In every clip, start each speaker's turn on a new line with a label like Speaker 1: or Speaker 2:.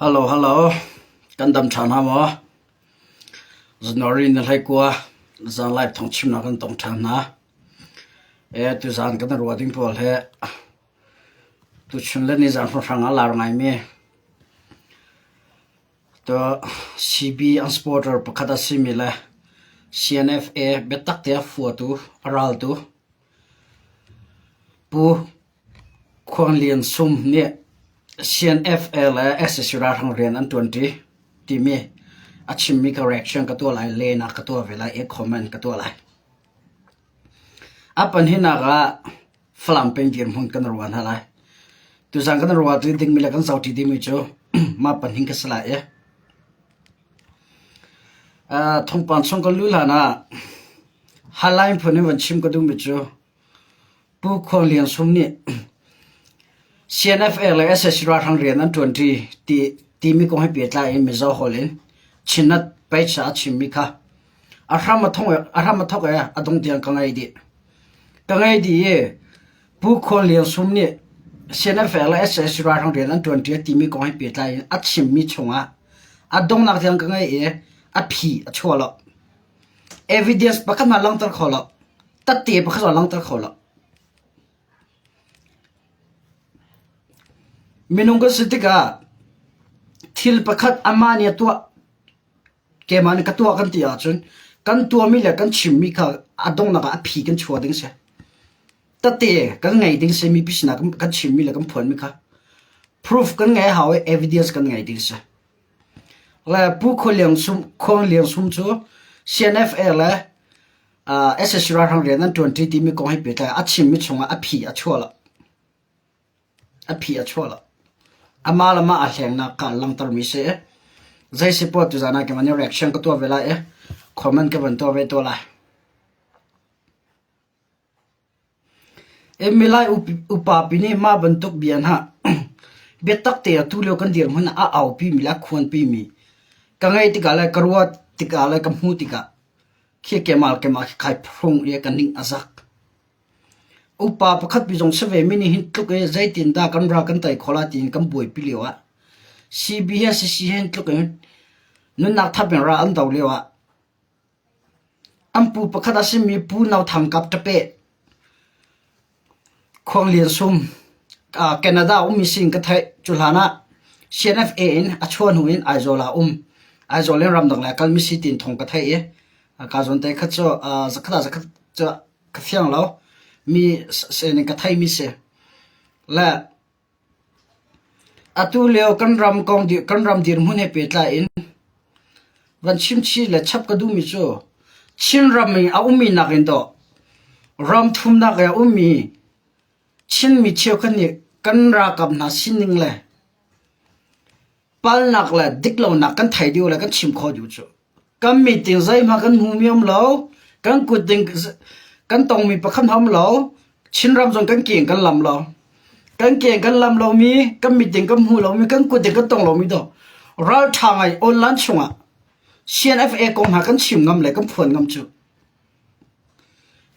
Speaker 1: Hello, hello. Kan dam ṭhan hna maw? January ni 19 zan live thawngchimnak kan tong ṭhan hna. E, tuzan kan ruah ding pawl he tuchun le nizan hrawnghrang ah lar ngaimi to CB an supporter pakhat a simi le CNFA biatak te a fuatu, a raltu Pu Khuang Lian Sum nih CNFA le sac ralhrang rian an ṭuanṭi timi a chimmi ka reaction ka tuah lai, lehnak ka tuah ve lai i comment ka tuah lai. A pahnihnak ah Falam peng dirhmun kan ruah hna lai. Tuzan kan ruah dingmi le kan zohṭi dingmi cu mah pahnih ka si lai i thawngpang chung kan luh hlan ah Halain phun in van chim ka duhmi cu Pu Khuang Lian Sum nih CNFA le sac ralhrang rian an ṭuanṭi ti timi kong he pehtlai in Mizo holh in Chinnet page ah a chimmi kha a hram a thong a hram a thawk i a dong tiang ka ngei dih. Ka ngei dih i Pu Khuang Lian Sum nih CNFA le sac ralhrang rian an ṭuanṭi timi kong he pehtlai in a chimmi chungah a donghnak tiang ka ngei i a phi a chuah lo. Evidence pakhat hmanh langhter kho lo. Tatte pakhat zong langhter kho lo. Minung kan si tikah thil pakhat amah nih a tuah, keimah nih ka tuah kan ti ahcun kan tuahmi le kan chimmi kha a donghnak ah a phi kan chuah ding si. Tatte kan ngei ding si mipi sinah kan chimmi le kan phuanmi kha. Proof kan ngei a hau i evidence kan ngei ding si. Le Pu Khuang Lian Sum, Khuang Lian Sum cu CNFA le sac ralhrang rian an ṭuanṭi timi kong he pehtlai a chimmi chungah a phi a chuah lo. A phi a chuah lo. Amah le mah aa hlengnak kha langhtermi si. Zei si poah tuzaan ah keimah nih reaction ka tuah ve lai i comment ka van tuah ve tuah lai. Milai upa pi nih mah bantuk bia hna biatak te ah tulio kan dirhmun ah a aupimi le a khuanpimi ka ngaih tikah le ka ruah tikah le ka hmuh tikah khi keimah le keimah khi kai phrung i ka ning a zak. Upa pakhat pi zong si ve mi nih hin tluk i zeitindah kan ral kan tei khawh lai tiin kan buaipi lio ah CB he CC he tluk in nunnak thap in ral an do lio ah An pu pakhat a simi Pu No Thang Kap ṭapeh Khuang Lian Sum Canada ummi sin ka theih. Cu hlan ah CNFA in a chuah hnu in Aizawl ah a um. Aizawl in ramdang lei a kalmi si tiin thawng ka theih i ka zawn te kha cu zakhat ah zakhat cu ka fiang lo. Mi sin in ka theihmi si. Le Atu lio kan ram kong kan ram dirhmun he pehtlai in van chimchih le chap ka duhmi cu Chinram i a ummi nakin dawh ram thumnak i a ummi Chinmi cheukhat nih kan ralkap hna sining le palnak le diklonak kan thei dih le kan chim khawh dih cu. Kan meeting zeihmanh kan hmumi um lo. Kan kut ding kan tongmi pakhat hmanh um lo. Chinram zong kan keng kan lam lo. Kan keng kan lam lomi, kan meeting kan hmu lomi, kan kut ding kan tong lomi do ralṭha ngai online chungah CNFA kong hna kan chim ngam le kan phuan ngam cu.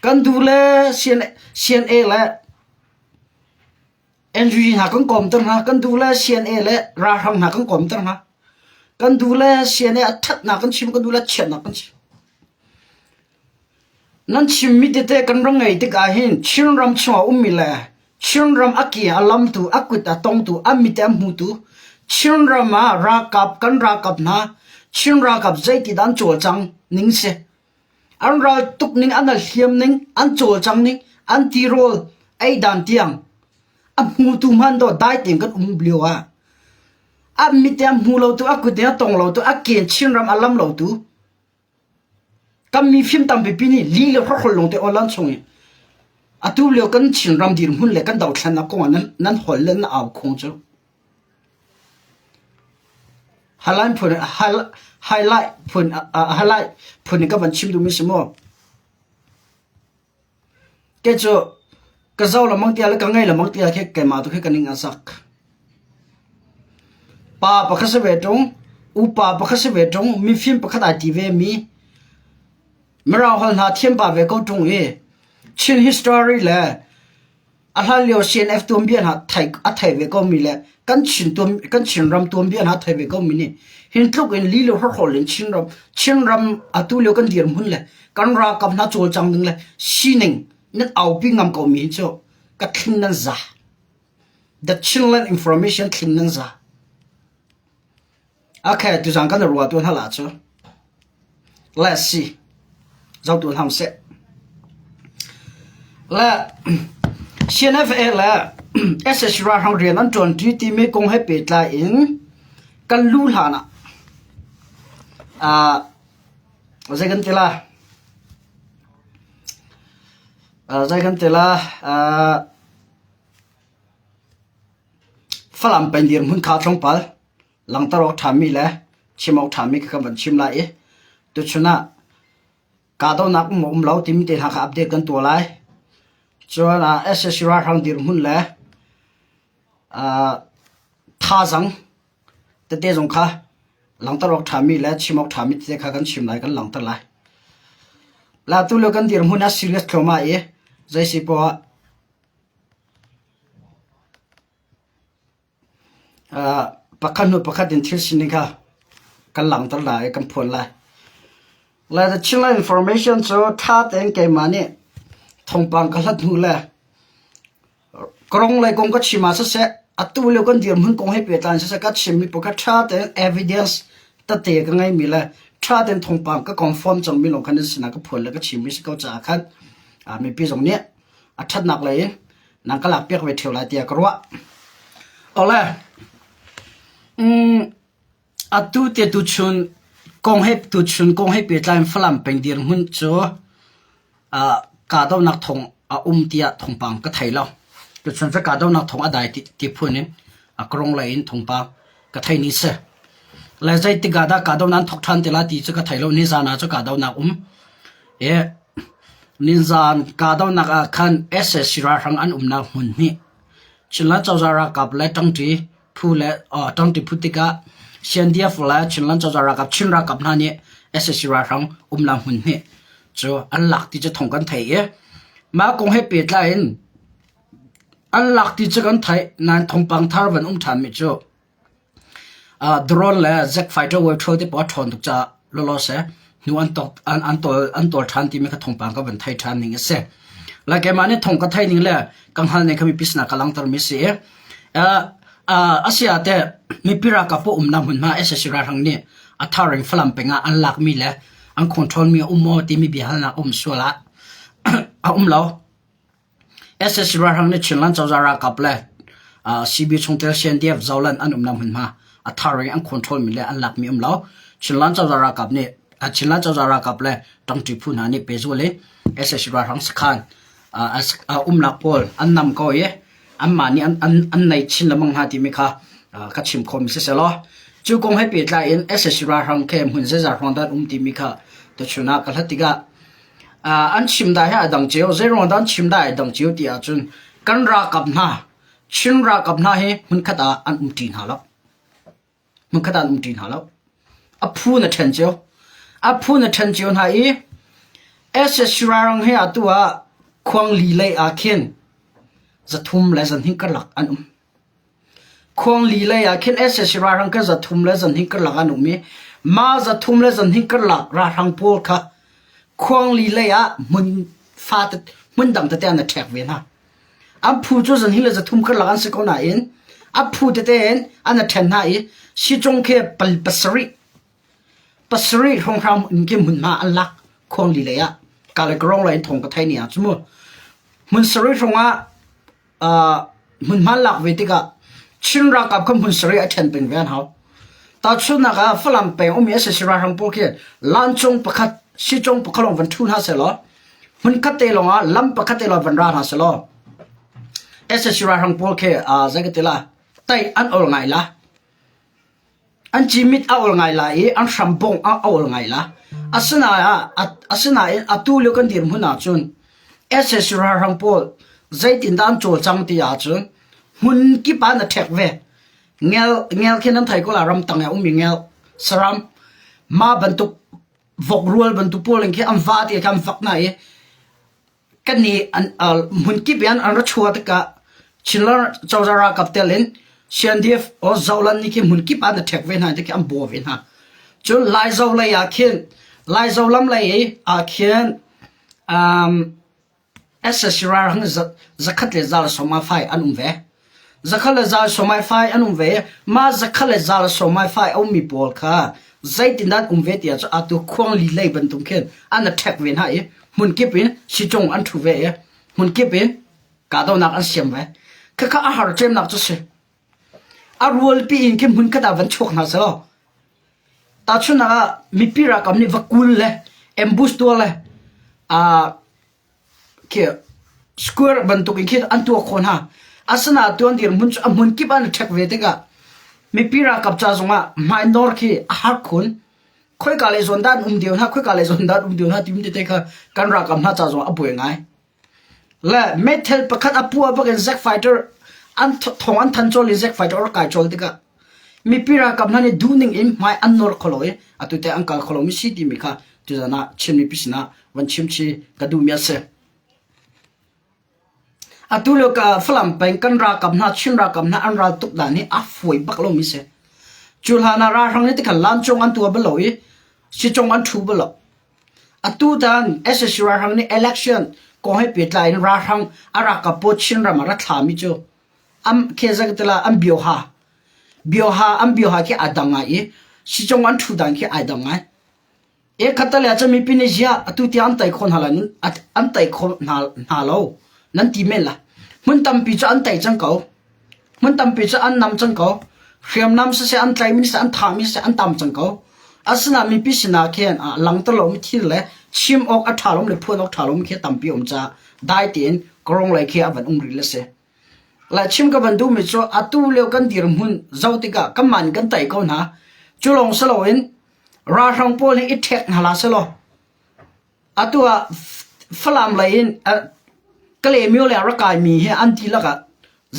Speaker 1: Kan duh le CNA le NUG hna kan kawmter hna, kan duh le CNA le ralhrang hna kan kawmter hna. Kan duh le CNA a ṭhatnak kan chim, kan duh le chiatnak kan chim. Nan chimmi tete kan rak ngei tikah hin Chinram chungah ummi le Chinram a ke a lamtu, a kut a tongtu, a mit a hmutu, Chinram ah ralkap kan ralkap hna, Chin ralkap zeitidah an cawlcang ning si. An ral tuk ning, an hliam ning, an cawlcang ning, an tirawl ei dan tiang a hmutu hmanh dawh dai tein kan um lio ah a mit a hmu lo tu, a kut in a tong lo tu, a ken Chinram a lam lo tu kan mi fim tampi pi nih li le hrokhol lawng te aw chung i atu lio kan Chinram dirhmun le kan dothlennak kong ah nan nan hol le nan au khung cu Highlight phun highlight phun highlight phun in ka van chim duhmi si maw? Kei cu ka zoh lengmang tiah le ka ngei lengmang tiah khi keimah tu khi ka ning a zak. Pa pakhat si ve ṭung, upa pakhat si ve ṭung, mifim pakhat ai ti ve mi, Mirang holh hna thiam pa ve ko ṭung i Chin history le. A hlan lio CNF tuanbia hna thei a thei ve komi le kan Chin tuan kan Chinram tuanbia hna thei ve komi nih hin tluk in li le hrawhrawl in Chinram Chinram atu lio kan dirhmun le kan ralkap hna cawlcang ding le sining nan aupi ngam komi hi cu ka thling nan za. The Chinland Information thling nan za. Okay, tuzaan kan ruah tuan hal ahcun let's see. Zoh tuan ham seh. Le CNFA le SSC ralhrang rian an ṭuanṭi timi kong he pehtlai in kan lu hlan ah uh, zei kan ti la? Uh, zei kan ti la? Uh, Falam peng dirhmun kha tlawmpal langhter awk ṭhami le chim awk ṭhami kha kan van chim lai i tuchun ah kahdohnak um maw um lo timi te hna kha update kan tuah lai. Cun ah sac ralhrang dirhmun le uh, thazaang tete zong kha langhter awk ṭhami le chim awk ṭhami tete kha kan chim lai kan langhter lai. La tu lio kan dirhmun a serious thluahmah i zei si poah Pakhat hnu pakhat in thil sining kha kan langhter lai i kan phuan lai. Lai The Chinland Information cu ṭha tein keimah nih thawngpang ka hlat hnu le ka ronglei kong ka chim ah siseh, atu lio kan dirhmun kong he pehtlai in siseh ka chimmi pawl kha ṭha tein evidence tete ka ngeimi le ṭha tein thawngpang ka confirm cangmi lawng kha nan sinah ka phuan le ka chimmi si ko caah khan mipi zong nih a ṭhatnak lei in nan ka lakpiak ve ṭheo lai tiah ka ruah. Ole, mm, atu te tuchun kong he tuchun kong he pehtlai in Falam peng dirhmun cu uh, kahdohnak thong a um tiah thawngpang ka thei lo. Tuchun cu kahdohnak thong a dai ti, ti phun in a krong lei in thawngpang ka thei ni si. Le zeitik ah dah kahdohnak an thok ṭhan te la ti cu ka thei lo. Nizan ah cu kahdohnak um. E, Nizan kahdohnak ah khan sac ralhrang an umnak hmun hnih Chinland cozah ralkap le ṭangṭi phu le ṭangṭi phu tikah CNDF le Chinland cozah ralkap Chin ralkap hna nih sac ralhrang umnak hmun hnih cu an lak ti cu thawng kan theih i mah kong he pehtlai in an lak ti cu kan theih nain thawngpang thar van um ṭhanmi cu Drone le jet fighter pawl te pawl a ṭhawn tuk caah lawlaw seh hnu an tok an an tawl an tawl ṭhan timi kha thawngpang ka van thei ṭhan ning a si. Lai keimah nih thawng ka theih ning le ka hngal ning kha mipi sinah ka langhtermi a si i a si ah teh mipi ralkap pawl umnak hmunhma sac ralhrang nih a thar in Falam peng ah an lakmi le an control mi a um maw timi biahalnak a um sual ah a um lo. Sac ralhrang nih Chinland cozah ralkap le CB chungtel CNDF Zoland an umnak hmunhma a thar in an control mi le an lak mi um lo. Chinland cozah ralkap nih Chinland cozah ralkap le ṭangṭi phu hna nih pehzul in sac ralhrang sakhan umnak pawl an nam ko i anmah nih an an an nei chin lengmang hna timi kha ka chim khawhmi siseh law cu kong he pehtlai in sac ralhrang khi hmun zeizat hrawng dah an um timi kha tuchun ah ka hlat tikah An chim dai hi a dang cio. Zeiruang dah an chim dai a dang cio ti ahcun kan ralkap hna, Chin ralkap hna hi hmunkhat ah an umṭi hna lo. Hmunkhat ah an umṭi hna lo. A phu na ṭhen cio. A phu na ṭhen cio hna i sac ralrang hi atu ah khuangli lei ah khin 300 le 200 karlak an um. Khuangli lei ah khin sac ralhrang kha 300 le 200 karlak an um i mah 300 le 200 karlak ralhrang pawl kha khuangli lei ah hmun fa hmun dang tete an i ṭhek ve hna. An phu cu 200 le 300 karlak an si ko nain a phu tete in an i ṭhen hna i sicung khi pal pasarih pasarih hrawnghrang in khi hmunhma an lak khuangli lei ah Kalakarong lei in thawng ka thei ni ah cu mu hmun sarih hrawng ah hmunhma lak ve tikah Chin ralkap kha hmun sarih a ṭhen peng ve an hau. Tahchunhnak ah Falam peng ummi sac ralhrang pawl khi lancung pakhat sicung pakhat lawng van ṭhu hna sehlaw hmunkhat te lawngah lam pakhat te lawng van ra hna sehlaw sac ralhrang pawl khi zei ka ti la tai an ol ngai la. An cimit a ol ngai lai i an hrambongh a ol ngai la. Asinain atu lio kan dirhmun ahcun sac ralhrang pawl zeitindah an cawlcang ti ahcun hmun kip ah na ṭhek ve. Ngel, ngel khi nan thei ko la ramtang i a ummi ngel saram mah bantuk vok rual bantuk pawl in khi an va ti kha an vak hna i kan nih an hmun kip in an ra chuah tikah. Chinland cozah ralkap tel in CNDF or Zoland nih khi hmun kip ah na ṭhek ve hna ti khi an bawh ve hna. Cun Laizo lei ah khin Laizo lam lei ah khin um, SSC ralhrang zakhat le zal sawmai fai an um ve. Zakhat le zal sawmai fai an um ve. Mah zakhat le zal sawmai fai a ummi pawl kha zeitindah an um ve tiah cu atu khuangli lei bantuk khin an ṭhek ve hna i hmunkip in sicung an ṭhu ve i hmunkip in kahdohnak an siam ve. Khakha a har cemnak cu si. A rualpi in khi hmunkhat ah van chuak hna selaw tahchunhnak ah mipi ralkap nih va kul le ambush tuah le uh, khi square bantuk in khi an tuah khawh hna. Asinain tuan dirhmun cu a hmun kip an ṭhek ve tikah mipi ralkap ca zongah hmai nawr khi a har khun. Khoika lei zawn dah an um deuh hna, khoika lei zawn dah an um deuh hna timi tete kha kan ralkap hna ca zongah a buai ngai. Le meithal pakhat a puah bak in Zack fighter an thong an than cawl i Zack fighter a kai cawl tikah mipi ralkap hna nih duhning in hmai an nawr kho lo i atu te an kal kho lomi si timi kha tuzan ah Chin mipi sinah van chim chi ka duhmi a si. Atu lio ka Falam peng kan ralkap hna Chin ralkap hna an ral tuk dan hi a fawi bak lomi si. Cu hlan ah ralhrang nih tikhan lancung an tuah bal lo i sicung an ṭhu bal lo. Atutan sac ralhrang nih election kong he pehtlai in ralhrang a ralkap pawl Chinram ah ra thlami cu an tila an bioha bioha an bioha khi aa dang ngai i sicung an ṭhu dan khi ai dang ngai. E khattale ah cun mipi nih ziah atu tiang an tei kho hna lai an tei kho hna, hna lo nan ti men la. Hmun tampi cu an tei cang ko. Hmun tampi cu an nam cang ko. Hriamnam siseh an tlaimi siseh an thahmi siseh an tam cang ko. Asinain mipi sinah khin ah langter lomi thil le chim awk a ṭha lomi le phuan awk ṭha lomi khi tampi a um caah dai tein kawrong lei khi a van um rih le si. Le chim ka van duhmi cu atu lio kan dirhmun zoh tikah kanmah nih kan tei ko hna. Cu lawng si loin ralhrang pawl hi i ṭhek hna hlah selaw Atu ah Falam lei in Kalaymyo leng rak kaimi hi an dihlak ah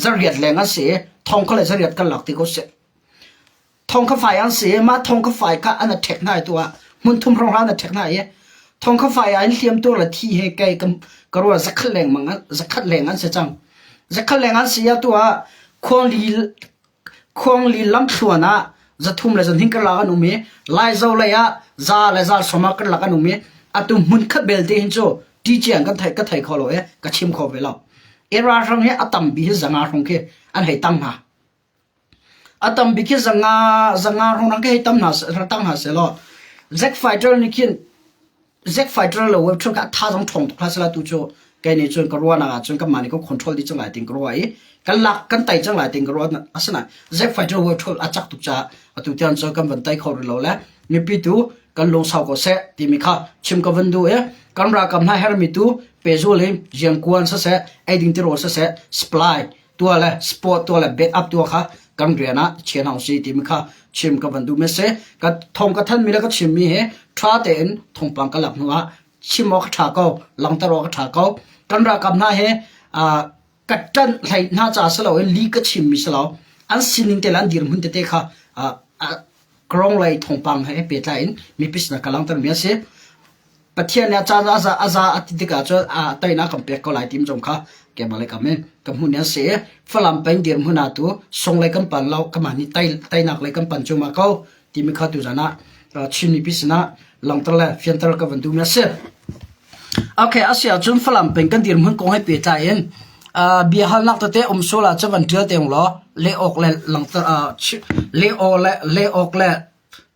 Speaker 1: zariat leng an si i thong kha le zariat kan lak ti ko sih. Thong kha fai an si i mah thong kha fai kha an ṭhek hna i tu ah hmun thum hrawng an ṭhek hna i thong kha fai ah in hliam tuar le thi he kei ka ruah zakhat leng mang zakhat leng an si cang. Zakhat leng an si ah tu ah khuangli Khuangli lamthluan ah zathum le zanhing karlak an um i Laizo lei ah za le zal sawm ah karlak an um i atu hmunkhat belte hin cu ṭici an kan thei ka thei kho lo i ka chim kho ve lo. I ralhrang hi a tam bik hi zanga hrawng khi an hei tang hna. A tam bik hi zanga zanga hrawng khi hei tam hna tang hna selaw Zack Fighter nih khin Zack Fighter le web kha tha zong ṭhawng tuk hlah sehla tu cu kei nih cun ka ruahnak ah cun kanmah nih kan control dih cang lai tiin ka ruah i kan lak kan tei cang lai tiin ka ruah. Asinain Zack Fighter web a cak tuk caah atu tiang cun kan van tei kho rih lo le mipi tu kan lungsau ko seh timi kha chim ka van duh i kan ralkap hna hermi tu pehzul in riankuan siseh eiding tirawl siseh supply tuah le sport tuah le back up tuah kha kan rian ah chia hna usih timi kha chim ka van duh mi si. Ka thong ka thanmi le ka chimmi hi ṭha tein thawngpang ka lak hnu ah chim awk a ṭha ko, langhter awk a ṭha ko. Kan ralkap hna hi ka ṭanh hlei hna caah si loin li ka chimmi si lo. An sining te le an dirhmun tete kha Krong lei thawngpang he pehtlai in mipi sinah ka langhtermi a si. Pathian nih a caan a za a za a ti tikah cun a teinak kan pek ko lai tim zong kha keimah le kam in ka hmuh ni a si i Falam peng dirhmun ah tu sung lei kan pan lo kamah nih tei teinak lei kan pan cuahmah ko timi kha tuzan ah Chin mipi sinah langhter le fianter ka van duhmi a si. Okay, a si ahcun Falam peng kan dirhmun kong he pehtlai in bia halnak tete um sual ah cun van ṭial te law leh awk le langhter leh awk le leh awk le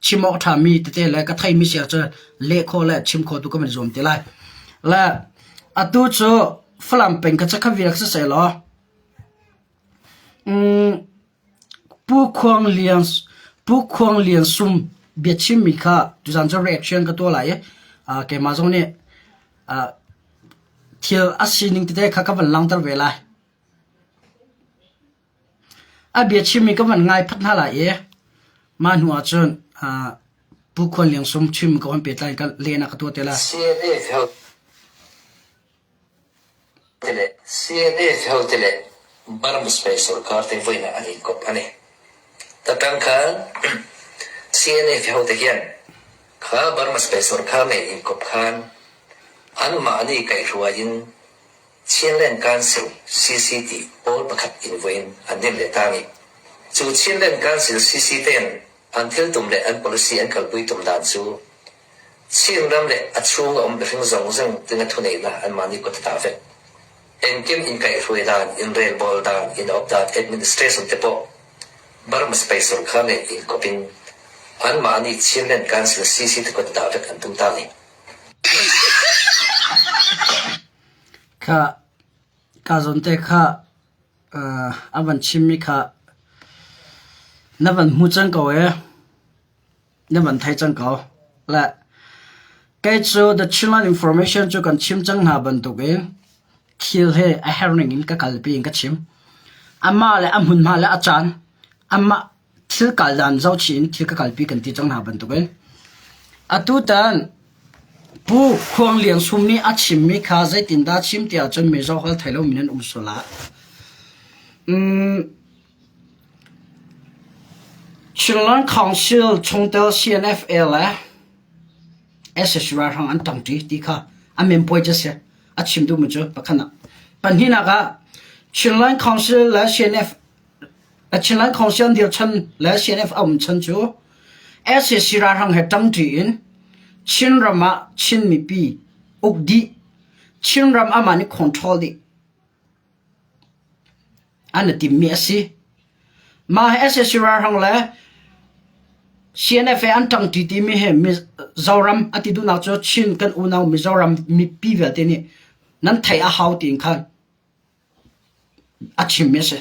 Speaker 1: chim awk ṭhami tete le ka theimi si ahcun leh khawh le chim khawh tu ka van zuam te lai. Le atu cu Falam peng ka cakhat vial siseh law Pu Khuang Lian Pu Khuang Lian Sum biachimmi kha tuzaan cu reaction ka tuah lai i keimah zong nih thil a sining tete kha ka van langhter ve lai. A biachimmi ka van ngai phat hna lai i mah hnu ah cun Pu Khuan Liang Sum chim ka van pehtlai in lehnak ka tuah te lai.
Speaker 2: CNF hote le CNF hote le Burma sipai sorkar te voin ah an in kop a ni. Tatang khan CNF hote hian kha Burma sipai sorkar nen in kop khan anmah nih kaihhruai in. Chinland Council, CC ti pawl pakhat in vuin an din leh ta ni. Cu Chinland Council CC tein an thiltum le an policy an kalpui tum dan cu Chinram le a chung a um mihring zongzong tinga thuneihnak anmah nih kut a tah ve. Engkim in kaihhruai dan, in relbawl dan, in awp dan, administration te poh Burma sipai sorkar nih in kop in anmah nih Chinland Council CC te kut a tah vek an tum ta ni.
Speaker 1: Kha ka zawn te kha a van chimmi kha na van hmu cang ko ee. Na van thei cang ko. Le kei cu The Chinland Information cu kan chim cang hna bantukin thil hi a herh ning in ka kalpi in ka chim. Amah le a hmunhma le a caan, amah thil kal dan zohchih in thil ka kalpi kan ti cang hna bantukin atutan Pu Khuang Lian Sum nih a chimmi kha zeitindah chim ti ahcun Mizo holh thei lomi nan um sual ah. Mm, Chinland Council chungtel CNFA le SSU ralhrang an ṭangṭi ti kha a mempuai cu a si. A chim duhmi cu pakhat ah. Pahnihnak ah Chinland Council le CNF Chinland Council an dir chan le CNF a um chan cu sac ralhrang he ṭangṭi in Chinram ah Chin mipi uk dih, Chinram amah nih control dih an i timmi a si. Mah hi sac ralhrang le CNF he an ṭangṭi timi hi Mizoram a ti duhnak cu Chin kan unau Mizoram mipi vialte nih nan theih a hau tiin khan A chimmi a si.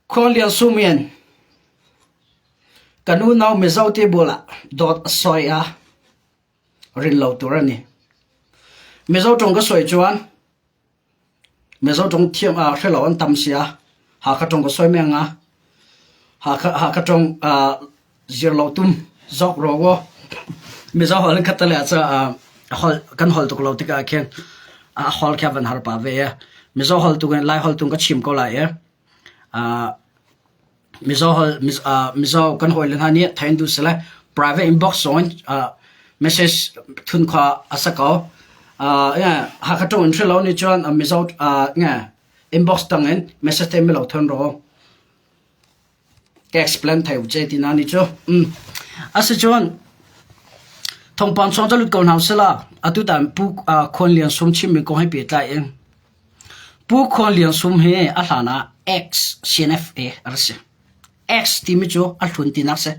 Speaker 1: Khualian Sumian kan unau Mizo te bulah dawt a sawi a rin lo tur a ni. Mizo ṭawng ka sawi chuan Mizo ṭawng thiam a hre lo an tam sia. Hakha ṭawng ka sawi meng a. Hakha Hakha ṭawng zir lo tum zawk rawh aw. Mizo holh in khat le ah holh kan holh tuk lo tikah khin a holh khi a van har pah ve i Mizo holh tu in Lai holh tu ka chim ko lai i Mizo holh Mizo kan hawile hna nih thein duh sile private inbox zong in message thun kha a sa ko. Hakha ṭawng in hrelo nih cun Mizo inbox tang in message te milo thun rawh. Ka explain thai u che ti na ni cu. Mm. Asicun thawngpang chung cu lut ko hna usila atutan Pu Khuan Lian Sum chimmi kong he pehtlai in Pu Khuan Lian Sum hi a hlan ah X CNFA a rak si. X timi cu a hlun tinak si.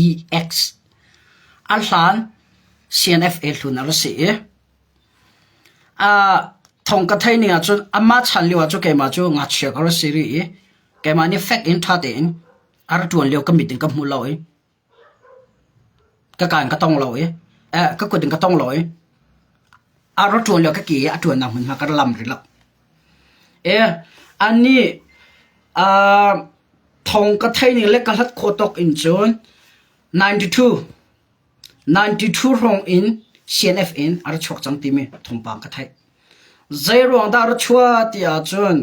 Speaker 1: EX. A hlan CNFA hlun a rak si i thong ka thei ning ahcun amah chan lio ah cu keimah cu ngakchia ka rak si rih i Keimah nih fek in ṭha tein a ra ṭuan lio ka mit in ka hmu lo i ka kaan ka tong lo i eh, ka kut in ka tong lo i a ra ṭuan lio ka ke i a ṭuannak hmunhma ka ra lam rih lo. E, anih uh, thong ka thei ning le ka hlat khawh tawk in cun 92 92 hrawng in CNF in a ra chuak cang timi thawngpang ka theih. Zeiruang dah a ra chuah ti ahcun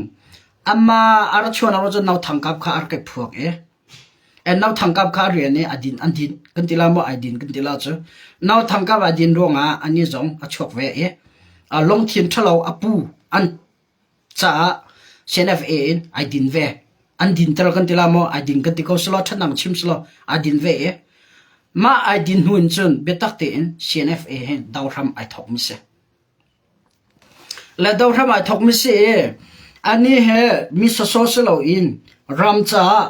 Speaker 1: amah a ra chuahnak ruang cun Nauthang Kap kha a rak i phuak i and Nauthang Kap kha a rian i a din an din kan ti la maw ai din kan ti la cu Nauthang Kap a din ruangah anih zong a chuak ve i a lungthin ṭhalo a pu an caah CNFA in ai din ve. An dinter kan ti la maw ai din kan ti ko selaw ṭhatnak chim selaw ai din ve i mah ai din hnu in cun biatak tein CNFA hin dohram ai thawk mi si. Le dohram ai thawk mi si i ani he mi sawsawh si loin ram caah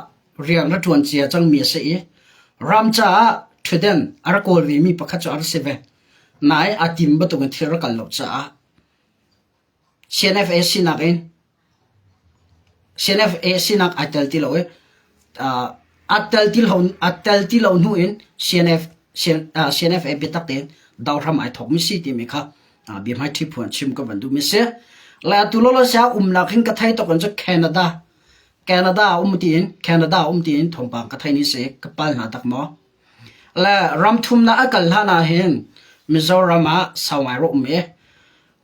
Speaker 1: rian ra ṭuan cia cang mi a si i ram caah ṭhutden a ra kawl ve mi pakhat cu a ra si ve. Nain a tim bantukin thil ra kal lo caah CNFA sinak in CNFA sinak ai tel ti lo i aa tel ti lo aa tel ti lo hnu in CNF CNFA biatak tein dohram ai thawkmi si timi kha biahmaiṭhi phu an chim ka van duhmi si. Le atu lawlaw sia umnak hin ka thei tuk in cu Canada Canada um tiin Canada um tiin thawngpang ka thei ni si ka pal hna tak maw? Le ram thumnak a kal hlan ah hin Mizoram ah sau ngai ra um i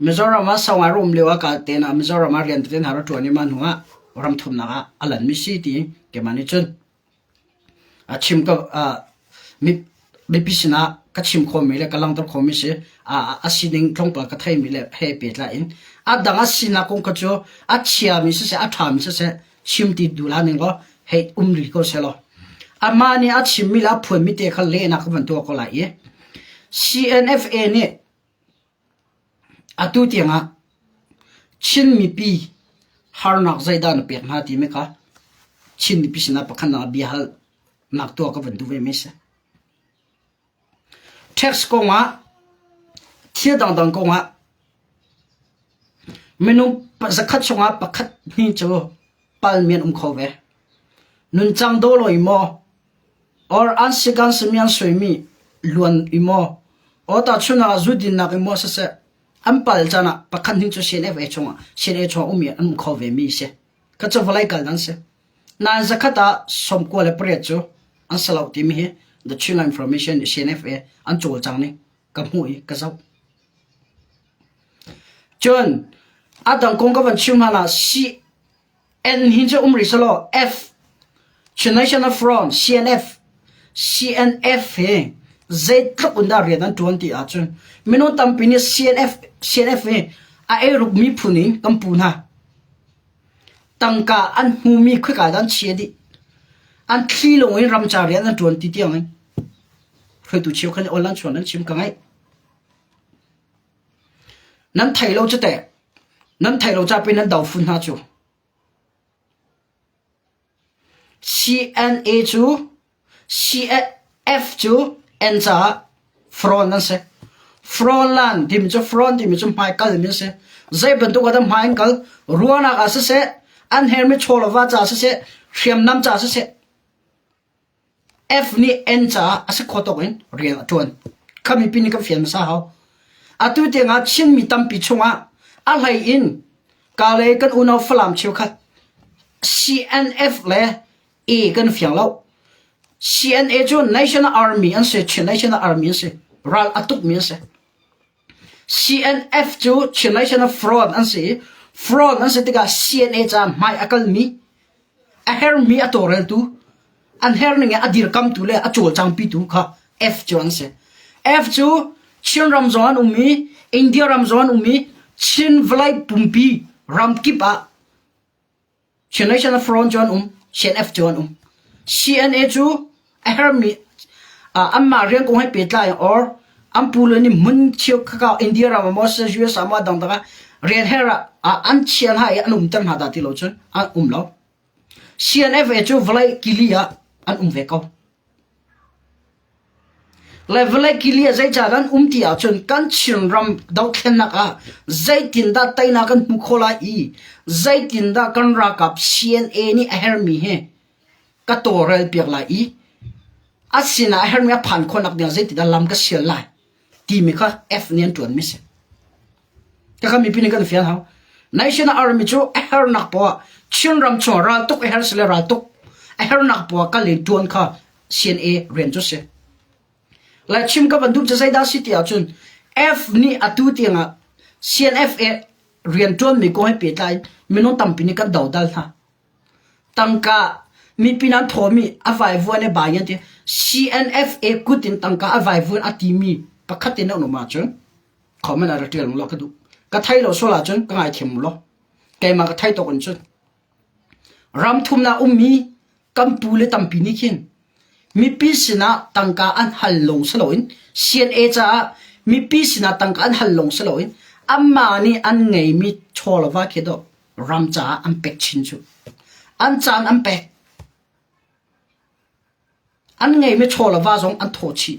Speaker 1: Mizoram ah sau ngai ra um lio ah ka ten ah Mizoram ah rian tete hna ra ṭuan i mah hnu ah ram thumnak ah a lanmi si ti keimah nih cun a chim ka mi. Mipi sinah ka chim khawhmi le ka langhter khawhmi si a sining tlawmpal ka theimi le he pehtlai in a dang a sinak kong kha cu a chiami siseh a ṭhami siseh chim ti duh hlah ning law hei um rih ko sehlaw amah nih a chimmi le a phuanmi te kha lehnak ka van tuah ko lai i CNFA nih atu tiangah Chin mipi harnak zeidah na pek hna timi kha Chin mipi sinah pakhat ah bia halnak tuah ka van duh ve mi si. Tax kongah thil dangdang kongah minung zakhat chungah pakhat hnih cu palmi an um kho ve. Nuncang dawh lo i maw or an sikan simi an suaimi luan i maw or tahchun ah zu dinnak i maw siseh an pal caan ah pakhat hnih cu CNFA chungah CNA chungah ummi an um kho ve mi si. Ka cu vawlei kal dan si. Nain zakhat ah 98 cu an si lo timi hi The Chinland Information CNFA an cawlcang ning ka hmuh i ka zoh. Cun a dang kong ka van chim hlan ah CN hi cu um rih selaw F Chin National Front CNF CNF hi zeitluk in dah rian an ṭuan ti ahcun minung tampi nih CNF CNF hi a eiruk miphun in kan pu hna. Tangka an hmumi khoika dah an chia dih. An thli lawng in ramcar rian an ṭuan ti tiang in hruaitu cheukhat nih online chuan an chim ka ngaih. Nan thei lo cu teh. Nan thei lo ca pin nan do fun hna cu. CNA cu CF cu N caah front an si. Frontland timi cu front timi cu hmaikal mi an si. Zei bantuk ah dah hmai an kal? Ruahnak ah siseh, an hermi chawlava caah siseh, hriamnam caah siseh, F nih N caah a si kho tawk in rian a ṭuan. Kha mipi nih kan fian hmasa hau. Atu tiangah Chinmi tampi chungah a hlei in Kalay kan unau Falam cheukhat CNF le A kan fiang lo. CNA cu National Army an si, Chin National Army an si. Ral a tukmi an si. CNF cu Chin National Front an si i Front an si tikah CNA caah hmai a kalmi, a hermi a tawlreltu, an herning i a dirkamtu le a cawlcangpitu kha F cu an si. F cu Chinram zong an um i India ram zong an um i Chin vawlei pumpi ramkip ah Chin National Front cu an um, CNF cu an um. CNA cu a hermi anmah rian kong he pehtlai or an pu le nih hmun cheu khaka India ram ah maw US ah maw dangdang ah rian her ah an chia hna i an umter hna dah ti lo cun an um lo. CNFA cu vawlei kili ah an um ve ko. Le vawlei kili ah zeicah an um ti ahcun kan Chinram dothlennak ah zeitindah teinak kan hmuh khawh lai i zeitindah kan ralkap CNA nih a herhmi hi ka tawlrel piak lai i a sinah a herhmi a phan khawhnak ding ah zeitindah lam ka sial lai timi kha F nih an ṭuanmi si. Kaka mipi nih kan fian hau. National Army cu a hernak poah Chinram chung raltuk a her sile raltuk a hernak poah kal in ṭuan kha CNA rian cu si. Lai chim ka van duh cu zeidah si ti ahcun F nih atu tiangah CNFA rian ṭuanmi kong he pehtlai in minung tampi nih kan dodal hna. Tangka mipi nan thawmi a vaivuan le bai an ti. CNFA kut in tangka a vaivuan a timi pakhat in an um ahcun comment ah ra ṭial law ka duh. Ka thei lo sual ahcun ka ngaithiam law. Keimah ka thei tawk in cun ram thumnak ummi kan pu le tampi nih khin mipi sinah tangka an hal lawng si loin CNA caah mipi sinah tangka an hal lawng si loin anmah nih an ngeimi chaw le va khi dawh ram caah an pek chin cu an caan an pek an ngeimi chaw le va zong an thawh chih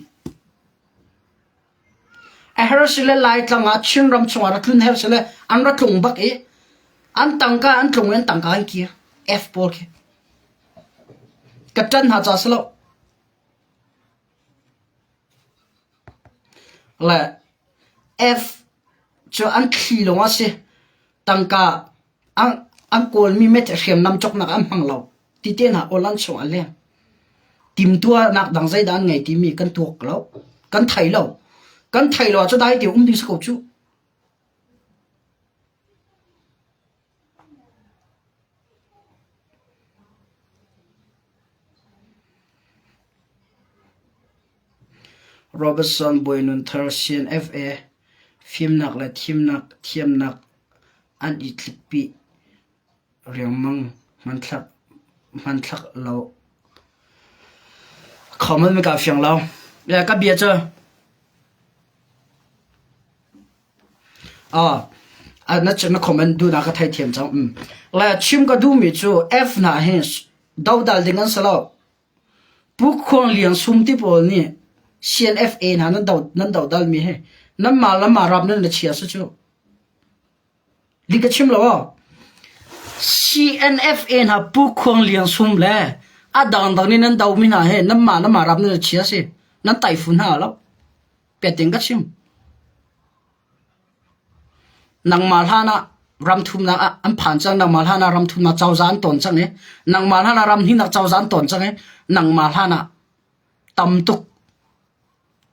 Speaker 1: A her sile Laitlang ah Chinram chungah ra tlun her sile an ra tlung bak i an tangka an tlung i an tangka an kir. F pawl khi. Ka ṭan hna ca si lo. Le F cu an thli lawng a si. Tangka an, an kawlmi met hriamnam cawknak an hmang lo. Ti te hna awl an chung a leng. Timtuahnak dang zeidah an ngei timi kan tuak lo. Kan thei lo. Kan thei lo ahcun dai te um ding si ko cu. Robertson Bawinunthar CNFA fimnak le thimnak thiamnak an i tlikpi riangmang hmanthlak hmanthlak lo. Khoman mi ka fiang lo. Ka bia cu Ah, na na comment duhnak ka theithiam cang. Mm. Le chim ka duhmi cu F hna hi dodal ding an si lo. Pu Khuang Lian Sum ti pawl nih CNFA hna nan do nan dodal mi hi nanmah lamah rap nan la chia si cu. Li ka chim lo aw. CNFA hna Pu Khuang Lian Sum le a dangdang nih nan do mi hna hi nanmah lamah rap nan la chia si. Nan taifun hna lo. Peting ka chim. Nangmah hlan ah ram thumnak ah an phan cang, nangmah hlan ah ram thumnak cozah an ton cang i, nangmah hlan ah ram hnihnak cozah an ton cang i, nangmah hlan ah tam tuk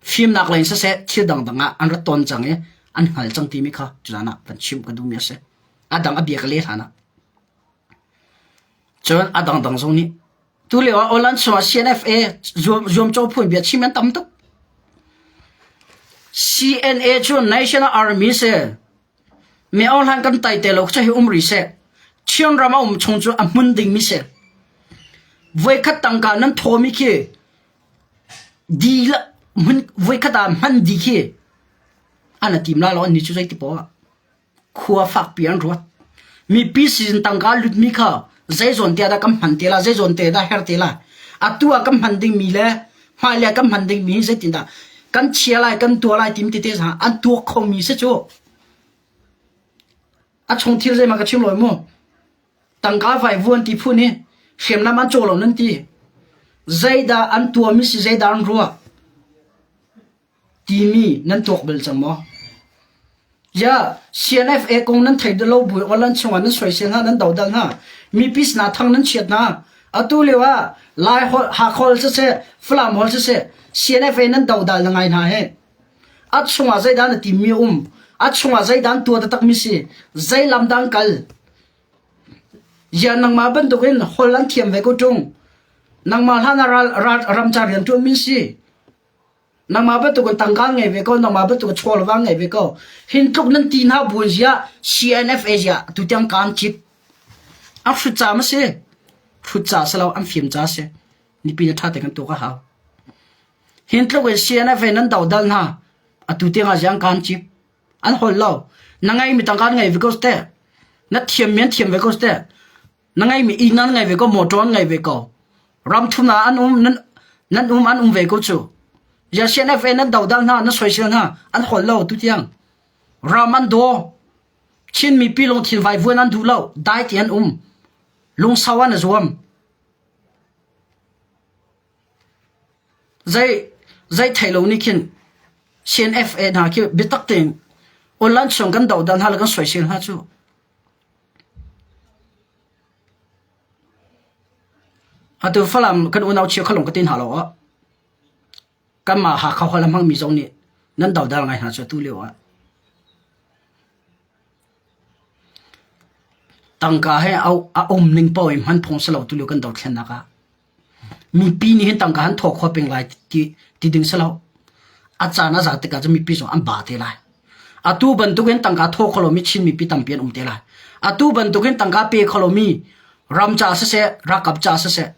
Speaker 1: fimnak lei in siseh thil dangdang ah an ra ton cang i an hngal cang timi kha tuzaan ah van chim ka duhmi a si. A dang a bia ka leh hlan ah. Cun a dangdang zong nih Tulio ah Holland chungah CNFA zuamcawh phun bia chim an tam tuk. CNA cu National Army si. Mi Aung Hlaing kan tai te lo cu hi um rih seh. Chin ram a um chung cu a hmun dingmi si. Voikhat tangka nan thawmi khi di la hmun voikhat ah hman di khi an a tim la lo an ni cu zei ti poah. Khua fakpi an ruat. Mipi sin tangka lutmi kha zeizawn te ah dah kan hman te la, zeizawn te dah her te la. Atu ah kan hman dingmi le hmailei ah kan hman dingmi hi zeitindah kan chia lai, kan tuah lai tim tete hna an tuak khomi si cu. A chung thil zeimah ka chim lo mu. Tangka vai vuan ti phun hi hriamnam an caw lo nan ti. Zeidah an tuahmi si zeidah an ruah. Timi nan tuak bal cang maw? Ya, CNFA kong nan thei lo bu online chungah nan soisel hna, nan dodal hna. Mipi sinah thang nan chiat hna. Atu lio ah Lai holh, Hakha holh siseh, Falam holh siseh, CNFA nan dodal na ngai hna he. A chungah zeidah na timmi um? A chungah zeidah an tuah takmi si? Zei lam dah an kal? Ya nangmah bantukin holh an thiam ve ko ṭung. Nangmah hlan ah ral, ral, ramcar rian ṭuanmi si. Nangmah bantuk in tangka ngei ve ko, nangmah bantuk in chawlva ngei ve ko. Hin tluk nan ti hna buin ziah CNFA ziah tutiang kaan cit. An hrut ca ma si? Hrut ca si lo, an fim ca si. Nipi na ṭha te kan tuk a hau. Hin tluk in CNFA nan dodal hna, atu tiang ah ziah kaan cip. An hol lo. Na ngei mi tangka ngei ve ko te. Na thiam mi an thiam ve ko te. Na ngeimi inn nan ngei ve ko, motor an ngei ve ko. Ram thum ah an um, nan, nan um an um ve ko cu. CNFA nan dodal hna, nan soisel hna, an hol lo tu tiang. Ram an daw. Chin mipi lungthin vaivuan an duh lo, dai ti an um. Lungsau an zuam. Zei zei thei lo nih khin CNFA hna khi biatak tein online chung kan dodal hna le kan soisel hna cu. Atu Falam kan unau chia kha lung ka tin hna lo ah kanmah Hakha holh a hmangmi zong nih nan dodal ngai hna cu atu lio ah. Tangka he a um ning paoh in hman phung si lo tu lio kan dothlennak ah. Mipi nih hin tangka an thaw kho peng lai ti, ti ding si lo. A caan a zat tikah cun mipi zong an ba te lai. Atu bantukin tangka thaw kho lomi Chin mipi tampi an um te lai. Atu bantukin tangka pe kho lomi ram ca siseh, ralkap ca siseh,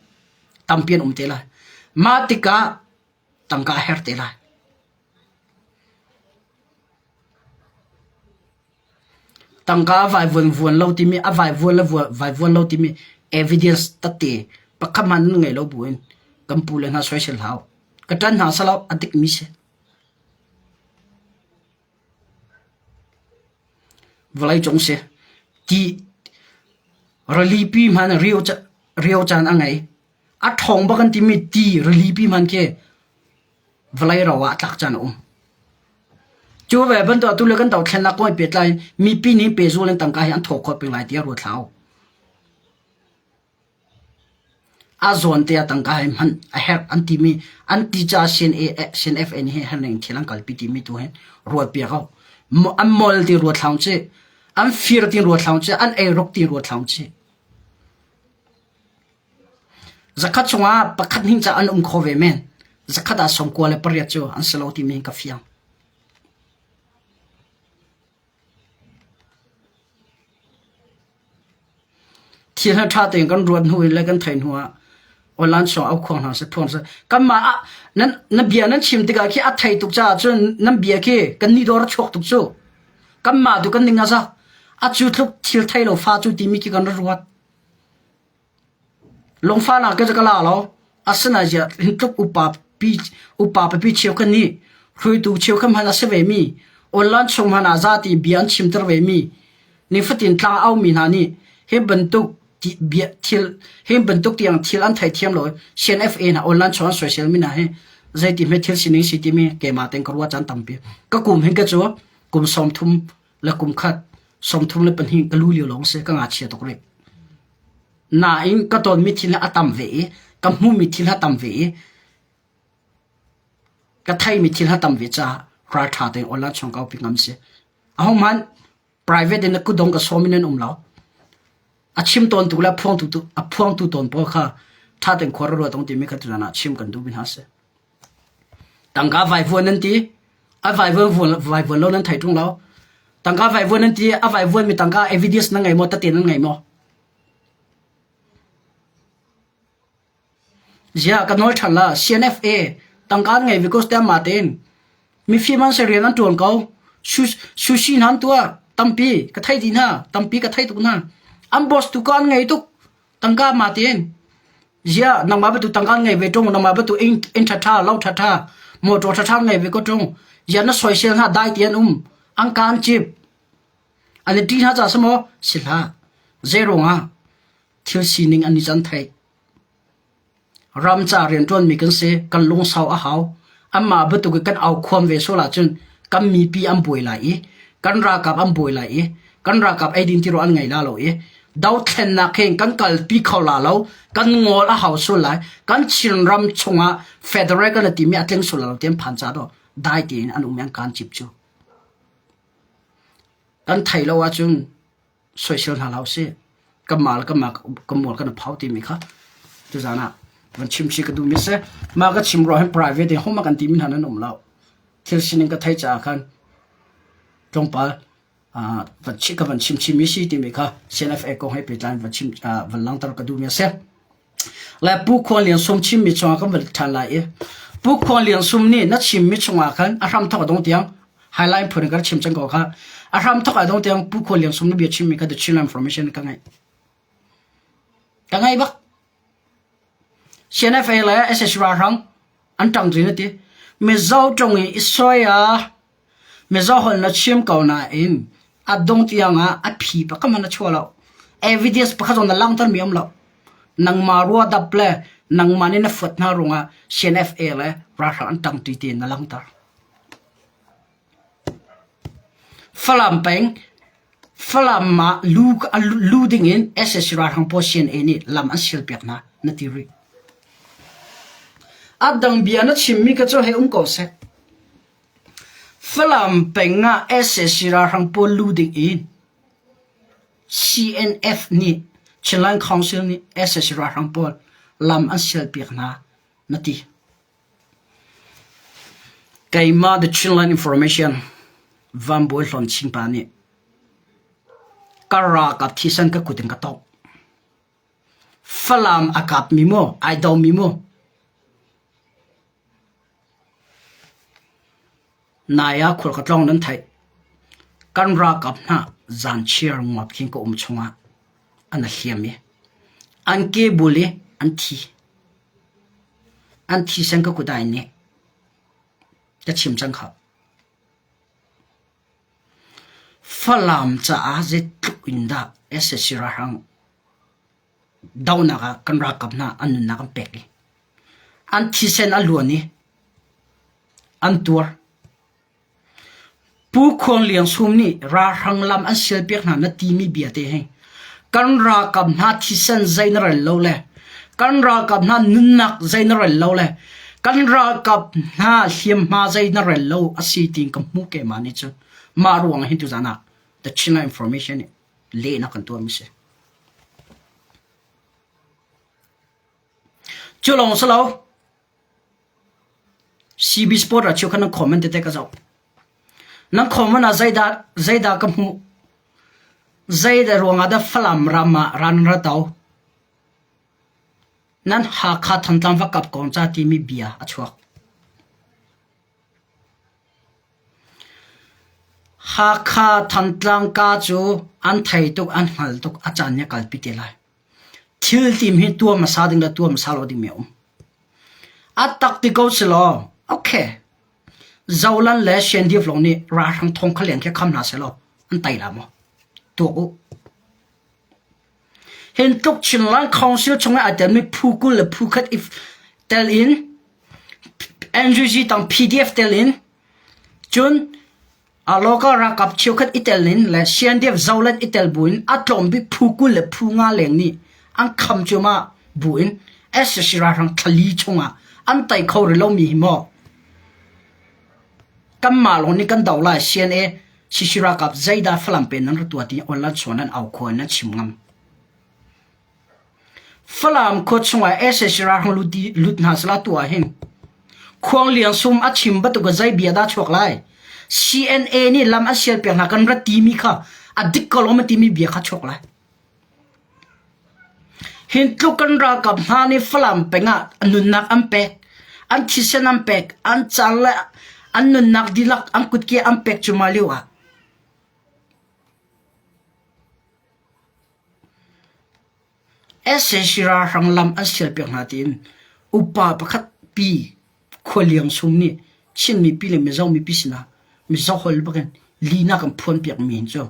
Speaker 1: tampi an um te lai. Mah tikah tangka a herh te lai. Tangka a vaivuan vuan lo timi a vaivuan le vaivuan lo timi evidence tette pakhat hmanh nan ngei lo buin kan pu le hna soisel hlah u. Ka ṭan hna salo a dikmi si. Vawleicung si. Ti rilipi hmanh rio caan a ngei. A ṭhawng bak an timi ti rilipi hmanh khi vawlei ro ah a tlak caan a um. Cu ve bantuk atu le kan dothlennak kong he pehtlai in mipi nih pehzul in tangka hi an thawh khawh peng lai tiah ruat hlah u. A zawn te ah tangka hi hman a herh an timi an ti caah CNFA nih hin herh ning thil an kalpi timi tu hin ruat piak u. An mol ti ruat hlah u cih. An fir ti ruat hlah u cih. An eiruk ti ruat hlah u cih. Zakhat chungah pakhat hnih ca an um kho ve men. Zakhat ah 98 cu an si lo timi ka fiang. Thil hna ṭha tein kan ruat hnu in le kan theih hnu ah online song au khuang hna seh phuang seh. Kanmah ah nan na bia nan chim tikah khi a thei tuk caah cun nan bia khi kan ni dawr a chuak tuk cu. Kanmah tu kan ning a za. A cu tluk thil thei lo fa cu timi khi kan ra ruat. Lungfahnak ke cu ka la lo. Asinain ziah hin tluk upa pi upa pipi cheukhat nih hruaitu cheukhat hmanh a si vemi, online chung hmanh ah zati bia an chimter vemi, nifatin tlang a aumi hna nih hi bantuk ti bia thil hi bantuk tiang thil an theithiam lo i CNFA hna online chung an soisel mi hna hi zeiti hme thil sining si timi keimah tein ka ruah caan tampi. Ka kum hin ka cu kum 30 le kum khat 32 ka lu lio lawng si ka ngakchia tuk rih. Nain ka tonmi thil hi a tam ve i ka hmuhmi thil a tam ve i ka theimi thil a tam ve caah ralṭha tein online chung ka upi ngam si. Ahohmanh private in na kutdong ka sawm in nan um lo. A chim tawntu le a phuangtu tu a phuangtu tawn pawl kha ṭha tein khua ra ruat ung timi kha tuzan ah chim kan duhmi hna si. Tangka vaivuan nan ti. A vaivuan vaivuan lo nan thei ṭung lo. Tangka vaivuan nan ti. A vaivuan mi tangka evidence nan ngei maw? Tate nan ngei maw? Ziah ka nawl ṭhan la. CNFA tangka an ngei because te amah tein mifim an si rian an ṭuan ko. Sushi hna an tuah. Tampi ka thei dih hna. Tampi ka thei tuk hna. An boss tu ka an ngei tuk. Tangka amah tein Ziah nangmah bantuk tangka ngei ve ṭung, nangmah bantuk inn inn ṭhaṭha, lo ṭhaṭha, motor ṭhaṭha ngei ve ko ṭung. Ziah na soisel hna dai ti an um. An kaan cip. An i ṭih hna caah si maw? Si hlah. Zei ruangah thil sining an i can theih. Ram ca rianṭuanmi kan si, kan lungsau a hau. Anmah bantuk i kan aukhuam ve sual ahcun kan mipi an buai lai i kan ralkap an buai lai i kan ralkap eidin tirawl an ngei la lo i dothlennak hin kan kalpi kho la lo kan ngawl a hau sual lai kan Chinram chungah federal kan timi a tling sual lo ti an phan ca do dai tein an um an kan cip cu kan thei lo ahcun soisel hna hlah usih. Kanmah le kanmah kan mual kan i phau timi kha tuzaan ah van chim chih ka duhmi si. Mah ka chim ruah hin private in hohmanh kan timi hna nan um lo. Thil sining ka theih caah khan tlawmpal van chih ka van chim chimmi si timi kha CNFA kong he pehtlai in van chim van langhter ka duhmi a si. Le Pu Khuang Lian Sum chimmi chungah kan van ṭhan lai i Pu Khuang Lian Sum nih na chimmi chungah khan a hramthawk a dong tiang highline phun in ka chim cang ko kha a hramthawk a dong tiang Pu Khuang Lian Sum na bia chimmi kha The Chinland Information ka ngaih. Ka ngaih bak. CNFA le SSC ralhrang an ṭang ṭin a ti. Mizo ṭung i i soi ah Mizo holh na chim ko nain a dong tiang ah a phi pakhat hmanh na chuah lo. Evidence pakhat zong na langhtermi um lo. Nangmah ruahdap le nangmah nih na fuat hna ruangah CNFA le ralhrang an ṭangṭi tiin na langhter. Falam peng Falam ah lu, lu dingin SSC ralhrang pawl CNA nih lam an sialpiak hna na ti rih. A dang bia na chimmi ka cu hei um ko seh. Falam peng ah sac ralhrang pawl lu ding in CNF nih Chinland Council nih sac ralhrang pawl lam an sialpiak hna na ti. Keimah The Chinland Information Van Bawi Hlawn Chin pa nih ka ralkap thisen ka kut in ka tongh. Falam a kapmi maw, ai domi maw, Nai ah khual ka tlawng nan theih. Kan ralkap hna zanchiar nguap khin ka um chungah an i hliam i an kebul i an thi. An thisen ka kut ah in nih ka chim cang kha. Falam caah zeitluk in dah sac ralhrang dohnak ah kan ralkap hna an nunnak an pek i an thisen a luan i an tuar. Pu Khuang Liang Sum nih ralhrang lam an sialpiak hna na timi bia te hi kan ralkap hna thisen zei na rel lo le kan ralkap hna nunnak zei na rel lo le kan ralkap hna hliamhma zei na rel lo a si tiin ka hmuh keimah nih cun mah ruang hin tuzaan ah The Chinland Information nih lehnak kan tuahmi si. Cu lawng si lo. CB Sport ah cheukhat nan comment tete ka zoh. Nan comment ah zeidah zeidah ka hmuh? Zeidah ruangah dah Falam ram ah ran ra to? Nan Hakha Thantlang va kap kong ca timi bia a chuak. Hakha Thantlang ka cu an thei tuk an hngal tuk a caan nih a kalpi te lai. Thil tim hi tuah hmasa ding le tuah hmasa lo dingmi a um. A tak ti ko si law, okay. Zolan le Shendiv lawng nih ralhrang thong kha leng khi kham hna seh law an tai la maw? Tuak u. Hin tluk Chinland Council chung i aa telmi phu 20 le phu khat i tel in NUG tang PDF tel in cun a local ralkap cheukhat i tel in le CNDF Zoland i tel buin a tlawm bik phu 20 le phu nga leng nih an kham cuahmah buin sac ralhrang thlali chungah an tei kho rih lomi hi maw kanmah lawng nih kan do lai CNA CC ralkap zeidah Falam pen nan ra tuah ti online chuan nan au khua nan chim ngam. Falam khua chungah sac ralhrang lut, lut hna sala tuah hin Khuang Liang Sum a chim bantuk zei bia dah chuak lai? CNA nih lam an sial piak hna kan rat timi kha a dik ko lo ma timi bia kha chuak lai. Hin tluk kan ralkap hna nih Falam peng ah nunnak an pek, an thisen an pek, an caan le an nunnak dihlak an kutke an pek cuahmah lio ah sac ralhrang lam an sialpiak hna tiin upa pakhat pi Khualiang Sum nih Chin mipi le Mizo mipi sinah Mizo holh bakin lihnak an phuanpiak mi hin cu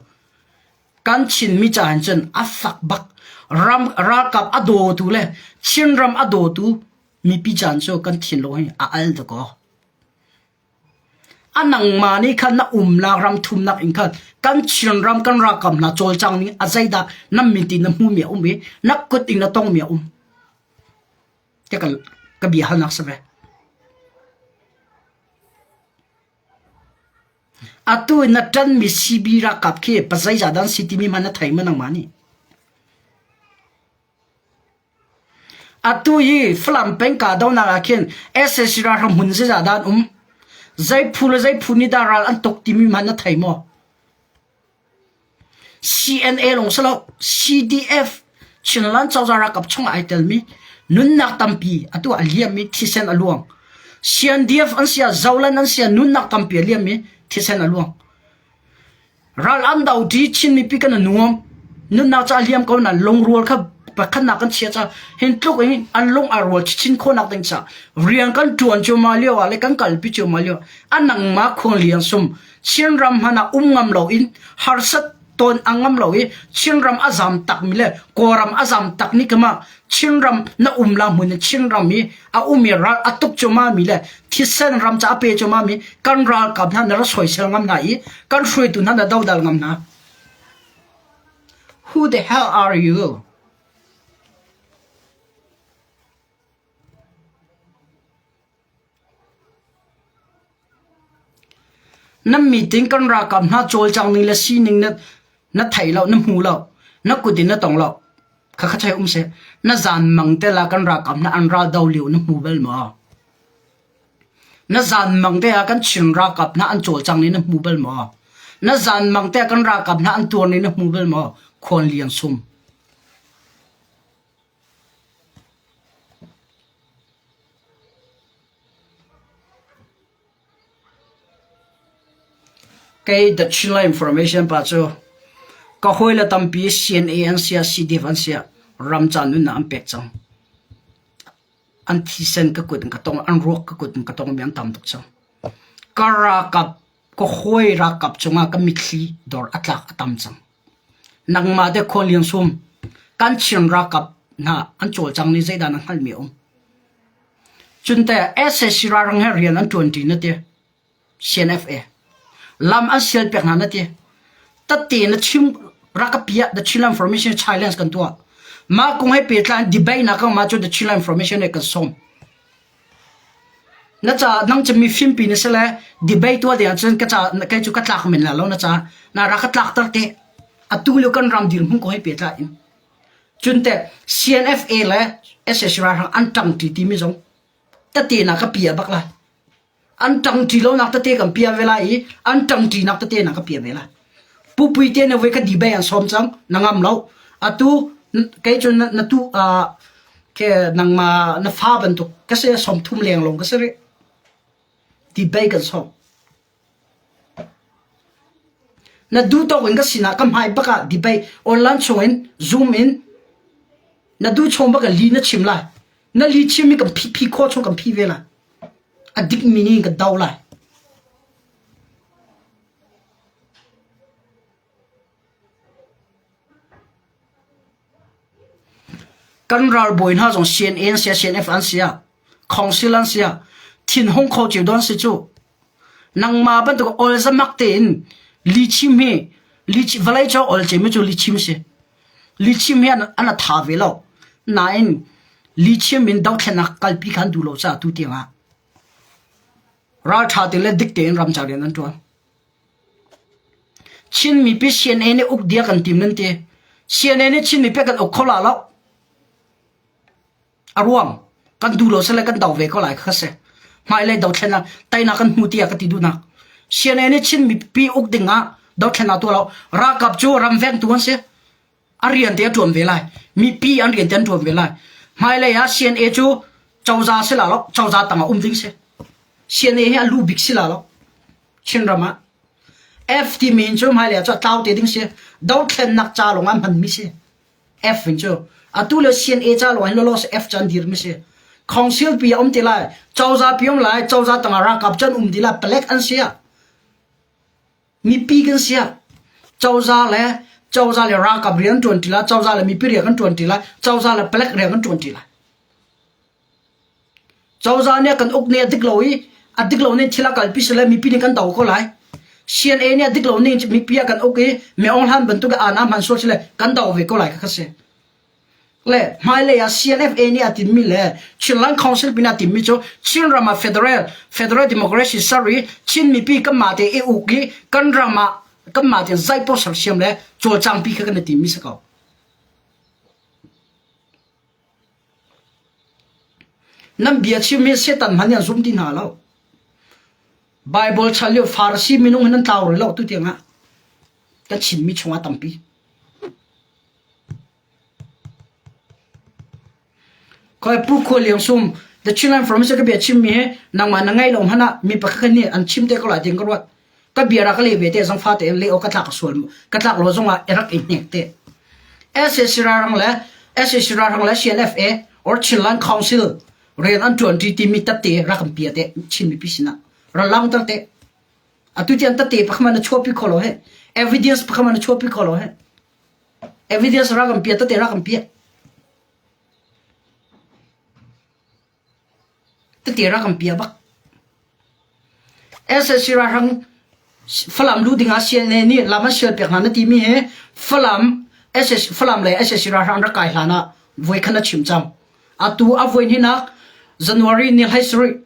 Speaker 1: Kan Chinmi ca hin cun a fak bak. Ram ralkap a dawtu le Chinram a dawtu mipi caan cu kan thinlung hi a al dakaw. A nangmah nih khan na umnak ram thumnak in khan kan Chinram kan ralkap hna cawlcang ning a zeidah na mit in na hmumi a um i na kut in na tongmi a um. Ka ka bia halnak si ve. Atu na ṭanmi CB ralkap khi pazeizah dah an si timi hmanh na thei maw nangmah nih? Atu hi Falam peng kahdohnak ah khin sac ralhrang hmun zeizah dah an um? Zei phu le zei phu nih dah ral an tuk timi hmanh na thei maw? CNA lawng si lo, CDF Chinland cozah ralkap chungah ai telmi nunnak tampi atu a liammi thisen a luang. CNDF an si ah Zoland an si ah nunnak tampi a liammi thisen a luang. Ral an do ṭi Chin mipi kan i nuam. Nunnak ca a liam ko na lungrual kha pakhatnak kan chia ca hin tluk in an lung a rual chin khawhnak ding ca rian kan ṭuan cuahmah lio ah le kan kalpi cuahmah lio ah nangmah khuang liang sum Chinram hmanh ah um ngam loin harsat tawn a ngam lo i Chinram a zam takmi le Kawlram a zam tak ni kama Chinram na um la hmun in Chinram i a um i ral a tuk cuahmah mi le thisen ram ca a pe cuahmah mi kan ralkap hna na ra soisel ngam hna i kan hruaitu hna na dodal ngam hna. Who the hell are you? Nan meeting kan ralkap hna cawlcang ning le sining na na thei lo, na hmu lo, na kut in na tong lo. Khakha chai um seh. Na zan mang te la kan ralkap hna an ral do lio na hmu bal maw? Na zan mang te ah kan Chin ralkap hna an cawlcang ning na hmu bal maw? Na zan mang te ah kan ralkap hna an tuar ning na hmu bal maw? Khuan liang sum. Kei The Chinland Information pa cu ka hawile tampi CNA an siah CDF an siah ramca nunnak an pek cang. An thisen ka kut in ka tong, an ruak ka kut in ka tongmi an tam tuk cang. Ka ralkap, ka hawi ralkap cungah ka mitthli dor a tlak a tam cang. Nangmah te Khualiang sum kan Chin ralkap hna an cawlcang ning zeidah na hngalhmi a um? Cun teh sac ralhrang he rian an ṭuanṭi na ti. CNFA. Lam an sial pek hna na ti. Tatte na chim rak ka piah the Chinland Formation Challenge kan tuah. Mah kong he pehtlai debate nak mah cu the Chinland Formation he kan sawm. Na ca nang cu mifimpi na si le debate tuah ding ahcun ka ca kei cu ka tlak men la lo na ca na rak ka tlakter te. Atu lio kan ram dirhmun kong he pehtlai in. Cun teh CNFA le sac ralhrang an ṭangṭi timi zong tete na ka pia bak lai. An ṭangṭi lonak tete kan pia ve lai i an ṭangṭinak tete na ka pia ve lai. Pupui te na voi ka debate an sawm cang, na ngam lo. Atu kei cu na, na tu uh, ke nangma na fa bantuk ka si 30 leng lawng ka si rih. Debate kan sawm. Na duh tawk in ka sinah ka hmai bak ah debate online chung in Zoom in na duh chung bak in li na chim lai. Na li chim i kan phi phi khawh chung kan phi ve lai. A dik mi nih kan do lai. Kan ralbawi hna zong CNA an si ah CNF an si ah Council an si ah thinhung kho cio dawn si cu. Nangmah bantuk ol zamak tein lichim hi vawlei cu ol cem cu lichim si. Lichim hi an a tha ve lo. Nain lichim in dothlennak kalpi kha an duh lo caah tu tiang ah ralṭha te le dik tein ramcar rian an ṭuan. Chin mipi CNA nih uk dia kan tim nan ti. CNA nih Chin mipi kan uk kho la lo. A ruang kan duh lo sile kan do ve ko lai kha si. Hmailei dothlennak teinak kan hmu tiah ka ti duhnak. CNA nih Chin mipi uk ding ah dothlennak tuah lo. Ralkap cu ramvengtu an si. A rian te a ṭuan ve lai. Mipi an rian te an ṭuan ve lai. Hmailei ah CNA cu cozah si la lo, cozah tang ah um ding si. CNA hi a lu bik si la lo. Chinram ah F timi in cu hmailei ah cu a tlau te ding si. Dothlennak ca lawng ah hmanmi si. F in cu atu le CNA ca lawng hin lawlaw F cu an dirmi si. Council pi a um ti lai, cozah pi um lai, cozah tangah ralkap cu an um ti lai, palek an si ah. Mipi kan si ah cozah le cozah le ralkap rian an ṭuan ṭi lai, cozah le mipi rian kan ṭuan ṭi lai, cozah le palek rian kan ṭuan ṭi lai. Cozah nih a kan uk ning a dik lo i a dik lo ning thil a kalpi sile mipi nih kan do ko lai. CNA nih a dik lo ning mipi a kan uk i mi Aung Hlan bantuk i aana hman sual sile kan do ve ko lai kha si. Le hmailei ah CNFA nih a timmi le Chinland Council pin a timmi cu Chinram ah federal federal democracy ser i Chin mipi kanmah te i uk i kan ram ah kanmah te zeipaoh sersiam le cawlcangpi kha kan i timmi si ko. Nan bia chim hi Satan hmanh nih an zum ti hna lo. Bible chan lio Farasi minung hi nan tlau rih lo tu tiang ah kan chimmi chungah tampi. Khoi Pu Khua Liang Sum The Chinland Information ka bia chimmi hi nangmah na ngai lo hmanh ah mi pakhat nih an chim te ko lai tiin ka ruat. Ka bia ra ka leh ve te zong fa tein leh awk ka tlak sual ka tlak lo zongah i rak i hnek te. SAC ralhrang le SAC ralhrang le CNFA or Chinland Council rian an ṭuanṭi timi tatte rak kan pia te Chin mipi sinah ra langter te. Atu tiang tatte pakhat na chuahpi kho lo he. Evidence pakhat na chuahpi kho lo he. Evidence rak kan pia tatte rak kan pia. Tete rak kan pia bak. SSC ralhrang Falam luh ding ah CNA nih lam an sial piak hna na timi hi Falam SS Falam le SSC ralhrang rak kai hlan ah voi khan a chim cang. Atu a voi hninak January ni 17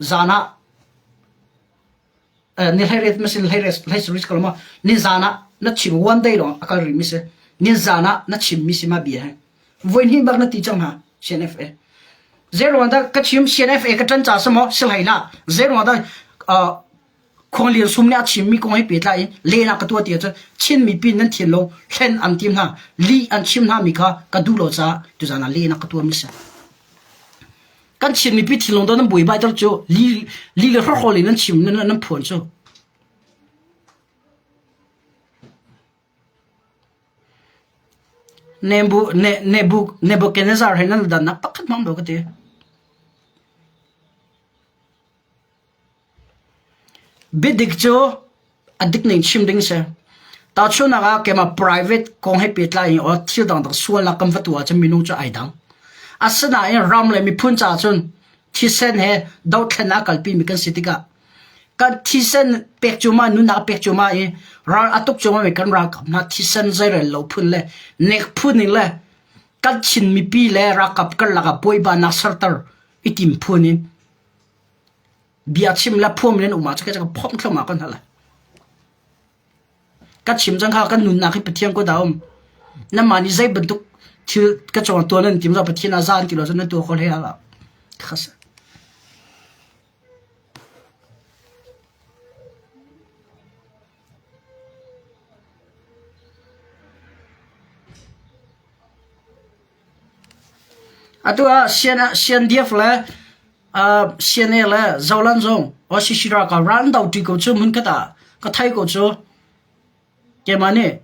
Speaker 1: zan ah ni hlei masin hlei hlei sarih ko ma ni zan ah na chim one day lawng a kal rih mi si ni zan ah na chim mi si ma bia he voi hnih bak na ti cang hna CNFA zeiruang dah ka chim CNFA ka ṭan ca si maw si hlei hlah zeiruang dah Khuang Lian Sum nih a chimmi kong he pehtlai in lehnak ka tuah ti ahcun Chin mipi nan thinlung hlen an tim hna lih an chim hna mi kha ka duh lo caah tuzaan ah lehnak ka tuah mi si. Kan Chin mipi thinlung do nan buaibai ter cu li li le hrawkhrol in nan chim nan nan phuan cu. Nebu ne Nebu Nebuchadnezzar he nan dannak pakhat hmang do ka ti. Biadik cu a dik ning chim ding si. Tahchunhnak ah keimah private kong he pehtlai in or thil dangdang sualnak kan va tuah ahcun minung cu ai dang. Asinain ram le miphun caah cun thisen he dothlennak a kalpimi kan si tikah kan thisen pek cuahmah nunnak pek cuahmah i ral a tuk cuahmah mi kan ralkap hna thisen zeirel lo phun le nek phun in le kan Chin mipi le ralkap karlak ah buaibanak serter i tim phun in bia chim le phuam in um ah cu ka phomh thluahmah ko hna lai. Ka chim cang kha kan nunnak hi Pathian kut ah a um. Nanmah nih zei bantuk thil ka cawng tuan nan tim lo Pathian ah za an ti lo cun nan tuah kho hlei lo. Khasa. Atu ah CNDF le CNA le Zoland zong OCC ralkap ral an do ṭi ko cu hmunkhat ah ka thei ko cu. Keimah nih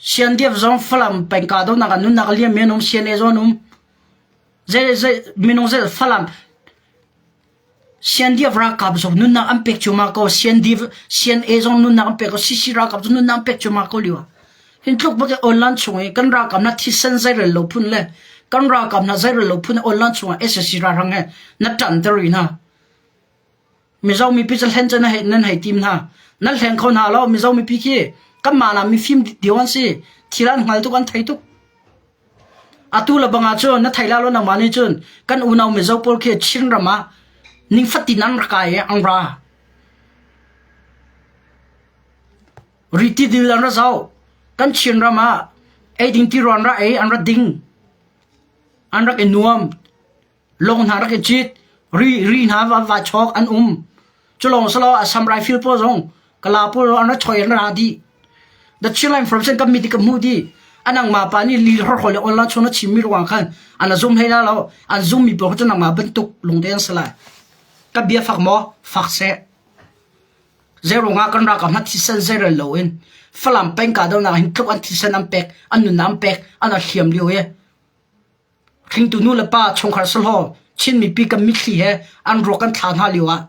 Speaker 1: CNDF zong Falam peng kahdohnak ah nunnak a liammi an um, CNA zong an um. Zei zei minung zei Falam CNDF ralkap zong nunnak an pek cuahmah ko. CNDF, CNA zong nunnak an pek ko. CC ralkap zong nunnak an pek cuahmah ko lio ah. Hin tluk bak in online chung i kan ralkap hna thisen zeirel lo phun le kan ralkap hna zeirel lo phun online chung ah SSC ralhrang he na ṭan ter rih hna. Mizo mipi cu hlen cu na hei nan hei tim hna. Nan hleng kho hna lo Mizo mipi khi kanmah na mifim dio an si. Thil an hngal tuk an thei tuk. Atu le bang ahcun na thei la lo nangmah nih cun kan unau Mizo pawl khi Chinram ah ningfatin an rak kai i an ra. Riti dil an ra zoh. Kan Chinram ah eiding tirawn ra ei an ra ding. An rak i nuam. Lawng hna rak i cit. Ri ri hna va va chawk an um. Cu lawng si lo Assam Rifle pawl zong Kala pawl an ra choi an ra dih. The Chinland Information kan mit i ka hmuh dih. Anang ma pa nih li horhol le online chung na chimmi ruang khan an zum hlei la lo. An zum mi pawl cu nangmah bantuk lungte an si lai. Ka bia fak maw? Fak seh. Zeirung ah kan ralkap hna thisen zeirel loin Falam peng kahdohnak hin tluk an thisen an pek, an nunnak an pek, an hliam lio i Hringtu nu le pa chungkhar sahlaw Chin mipi kan mitthli he an ruak kan thlah hna lio ah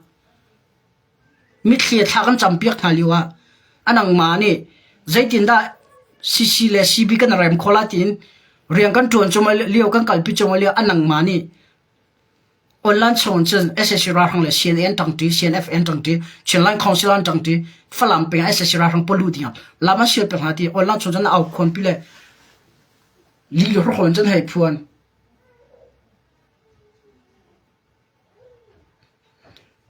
Speaker 1: mitthli he thla kan campiak hna lio ah a nangmah nih zeitindah CC le CB kan rem kho la tiin rian kan ṭuan cung lio kan kalpi cung lio a nangmah nih online chung cun SAC ralhrang le CNA an ṭangṭi CNF an ṭangṭi Chinland Council an ṭangṭi Falam peng ah SAC ralhrang palu ding ah lam an sial peng hna ti online chung cun au khuanpi le Li hrawn cun hei phuan.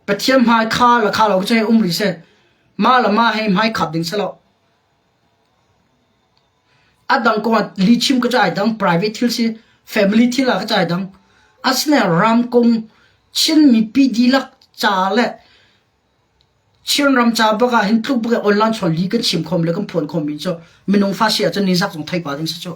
Speaker 1: Pathian hmai kha le kha lo cu hei um rih seh. Mah le mah hei hmai khap ding si lo. A dang kong ah lihchim ka cai dang, private thil si, family thil ah ka cai dang. Asinain ram kong Chin mipi dihlak ca le Chinram ca bak ah hin tluk bak in online chawn li kan chim khom le kan phuan khom mi cu minung fa si ahcun nizak zong thei pa ding si cu.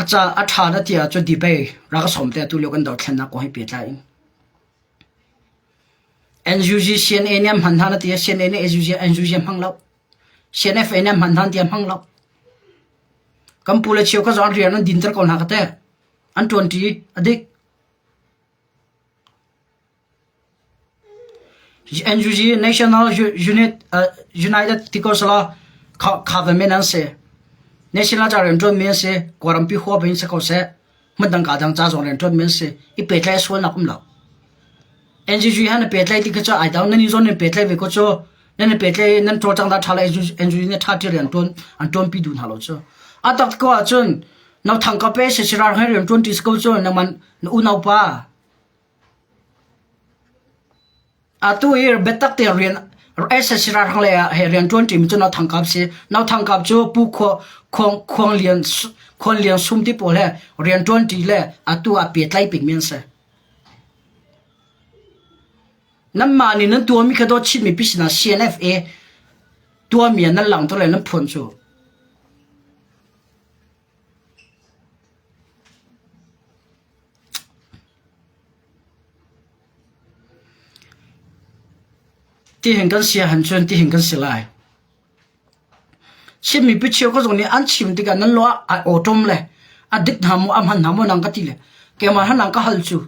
Speaker 1: A ca a ṭha na ti ahcun debate rak ka sawm te atu lio kan dothlennak kong he pehtlai in. NUG CNA nih an hman hna na ti ah CNA nih NUG NUG a hmang lo. CNFA nih an hman hna ti an hmang lo. Kan pu le cheu ka zong rian an dinter ko hna ka te. An ṭuanṭi a dik. NUG National Unit uh, United ti ko sala kha kha ve men an si. National ca rian ṭuan mi an si. Kawlrampi huap in si ko seh. Hmun ka dang ca zong rian ṭuan mi an si. I pehtlaih sualnak um lo. NGG he na pehtlaih ti kha cu ai dang. Nan i zawn nan pehtlaih ve ko cu. Nan i pehtlaih nan cawlcang dah ṭha le NGG nih ṭha ti rian ṭuan an ṭuanpi duh hna lo cu. A tak ko ahcun no thang ka pe sirar he rian ṭuan ṭi si ko cu nangman na unau pa Atu hi biatak te rian SSC ralhrang lei ah he rian ṭuan ṭimi cu No Thang Kap si. No Thang Kap cu Pu Khuang Lian Khuan Lian Sum ti pawl he rian ṭuan ṭi le atu ah pehtlai pengmi an si. Nanmah nih nan tuahmi kha dawt chinmi pi sinah CNFA tuahmi ah nan langhter le nan phuan cu. Tihin kan si ahhin cun tihin kan si lai. Chin mipi cheukhat zong nih an chim tikah nan lawh ah ai awṭom le a dik hna maw a hman hna maw nang ka ti le keimah han nang ka hal cu.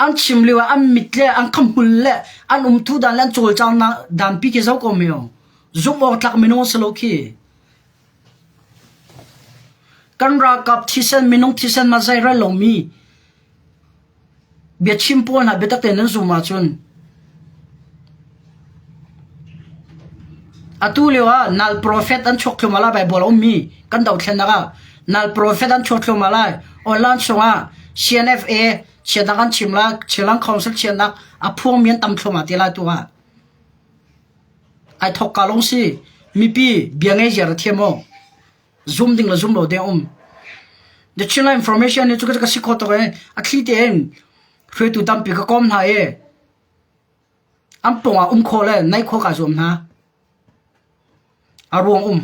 Speaker 1: An chim lio ah an mit le an khamhmul le an umtu dan le an cawlcang dan pi khi zoh ko meo. Zumh awk tlak minung si lo khi. Kan ralkap thisen minung thisen ma zeirel lomi biachim pawl hna biatak tein nan zum ahcun atu lio ah nal prophet an chuak thluahmah lai Bible a ummi kan dothlennak ah nal prophet an chuak thluahmah lai online chungah CNFA chiatnak an chim lai Chilang Council chiatnak a phuangmi an tam thluahmah te lai tu ah Ai thawk ka lawng si. Mipi bia ngei ziar a thiam aw. Zum ding le zum lo ding um. The Chinland Information ni cu ka si kho tuk e. A thli tein hruaitu tampi ka kom hna e. An pawng ah um khawh le naih khawh kaa zuam hna. A ruang um.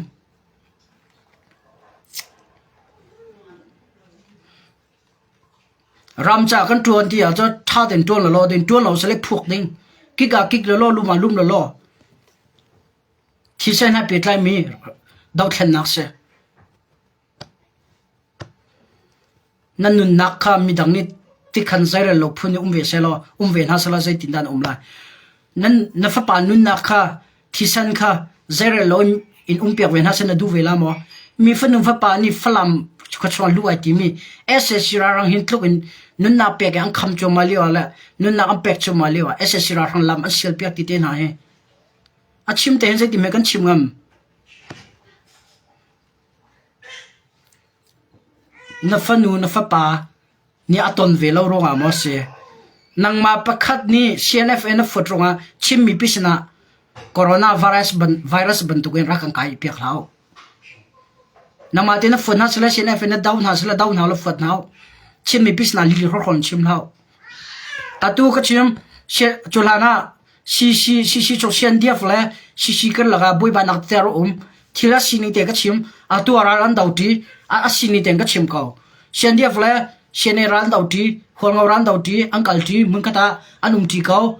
Speaker 1: Ram ca kan ṭuan ti ahcun ṭha tein ṭuan lawlaw ding, ṭuan lo sile phuk ding. Kik ah kik lawlaw, lum ah lum lawlaw. Thisen he pehtlaimi dothlennak si. Na nunnak kha midang nih tikhan zeirel lo phun in um ve sehlaw, um ve hna sehlaw zeitindah na um lai? Nan, na fapa nunnak kha thisen kha zeirel lo in, in umpiak ve hna seh na duh ve la maw? Mi fanu fapa nih Falam khuachuang luh ai timi SAC ralhrang hin tluk in nunnak pek i an kham cuahmah lio ah le nunnak an pek cuahmah lio ah SAC ralhrang lam an sial piak ti te hna hi a chim te hin zeitin hme kan chim ngam? Na fanu na fapa nih a ton ve lo ruangah maw a si? Nangmah pakhat nih CNFA na fuat ruangah Chin mipi sinah coronavirus ban, virus bantukin rak kan kai piak hlah u. Nangmah te na fuat hna sile CNFA na do hna sile do hna la fuat hna u. Chin mipi sinah lili horhor in chim hlah u. Atu ka chim, cu hlan ah CC CC cu CNDF le CC kan lakah buaibainak tete a um. Thil a sining te ka chim. Atu ah ral an do ṭi. A sining tein ka chim ko. CNDF le CNA ral an do ṭi. Hualngo ral an do ṭi. An kal ṭi. Hmunkhat ah an um ṭi ko.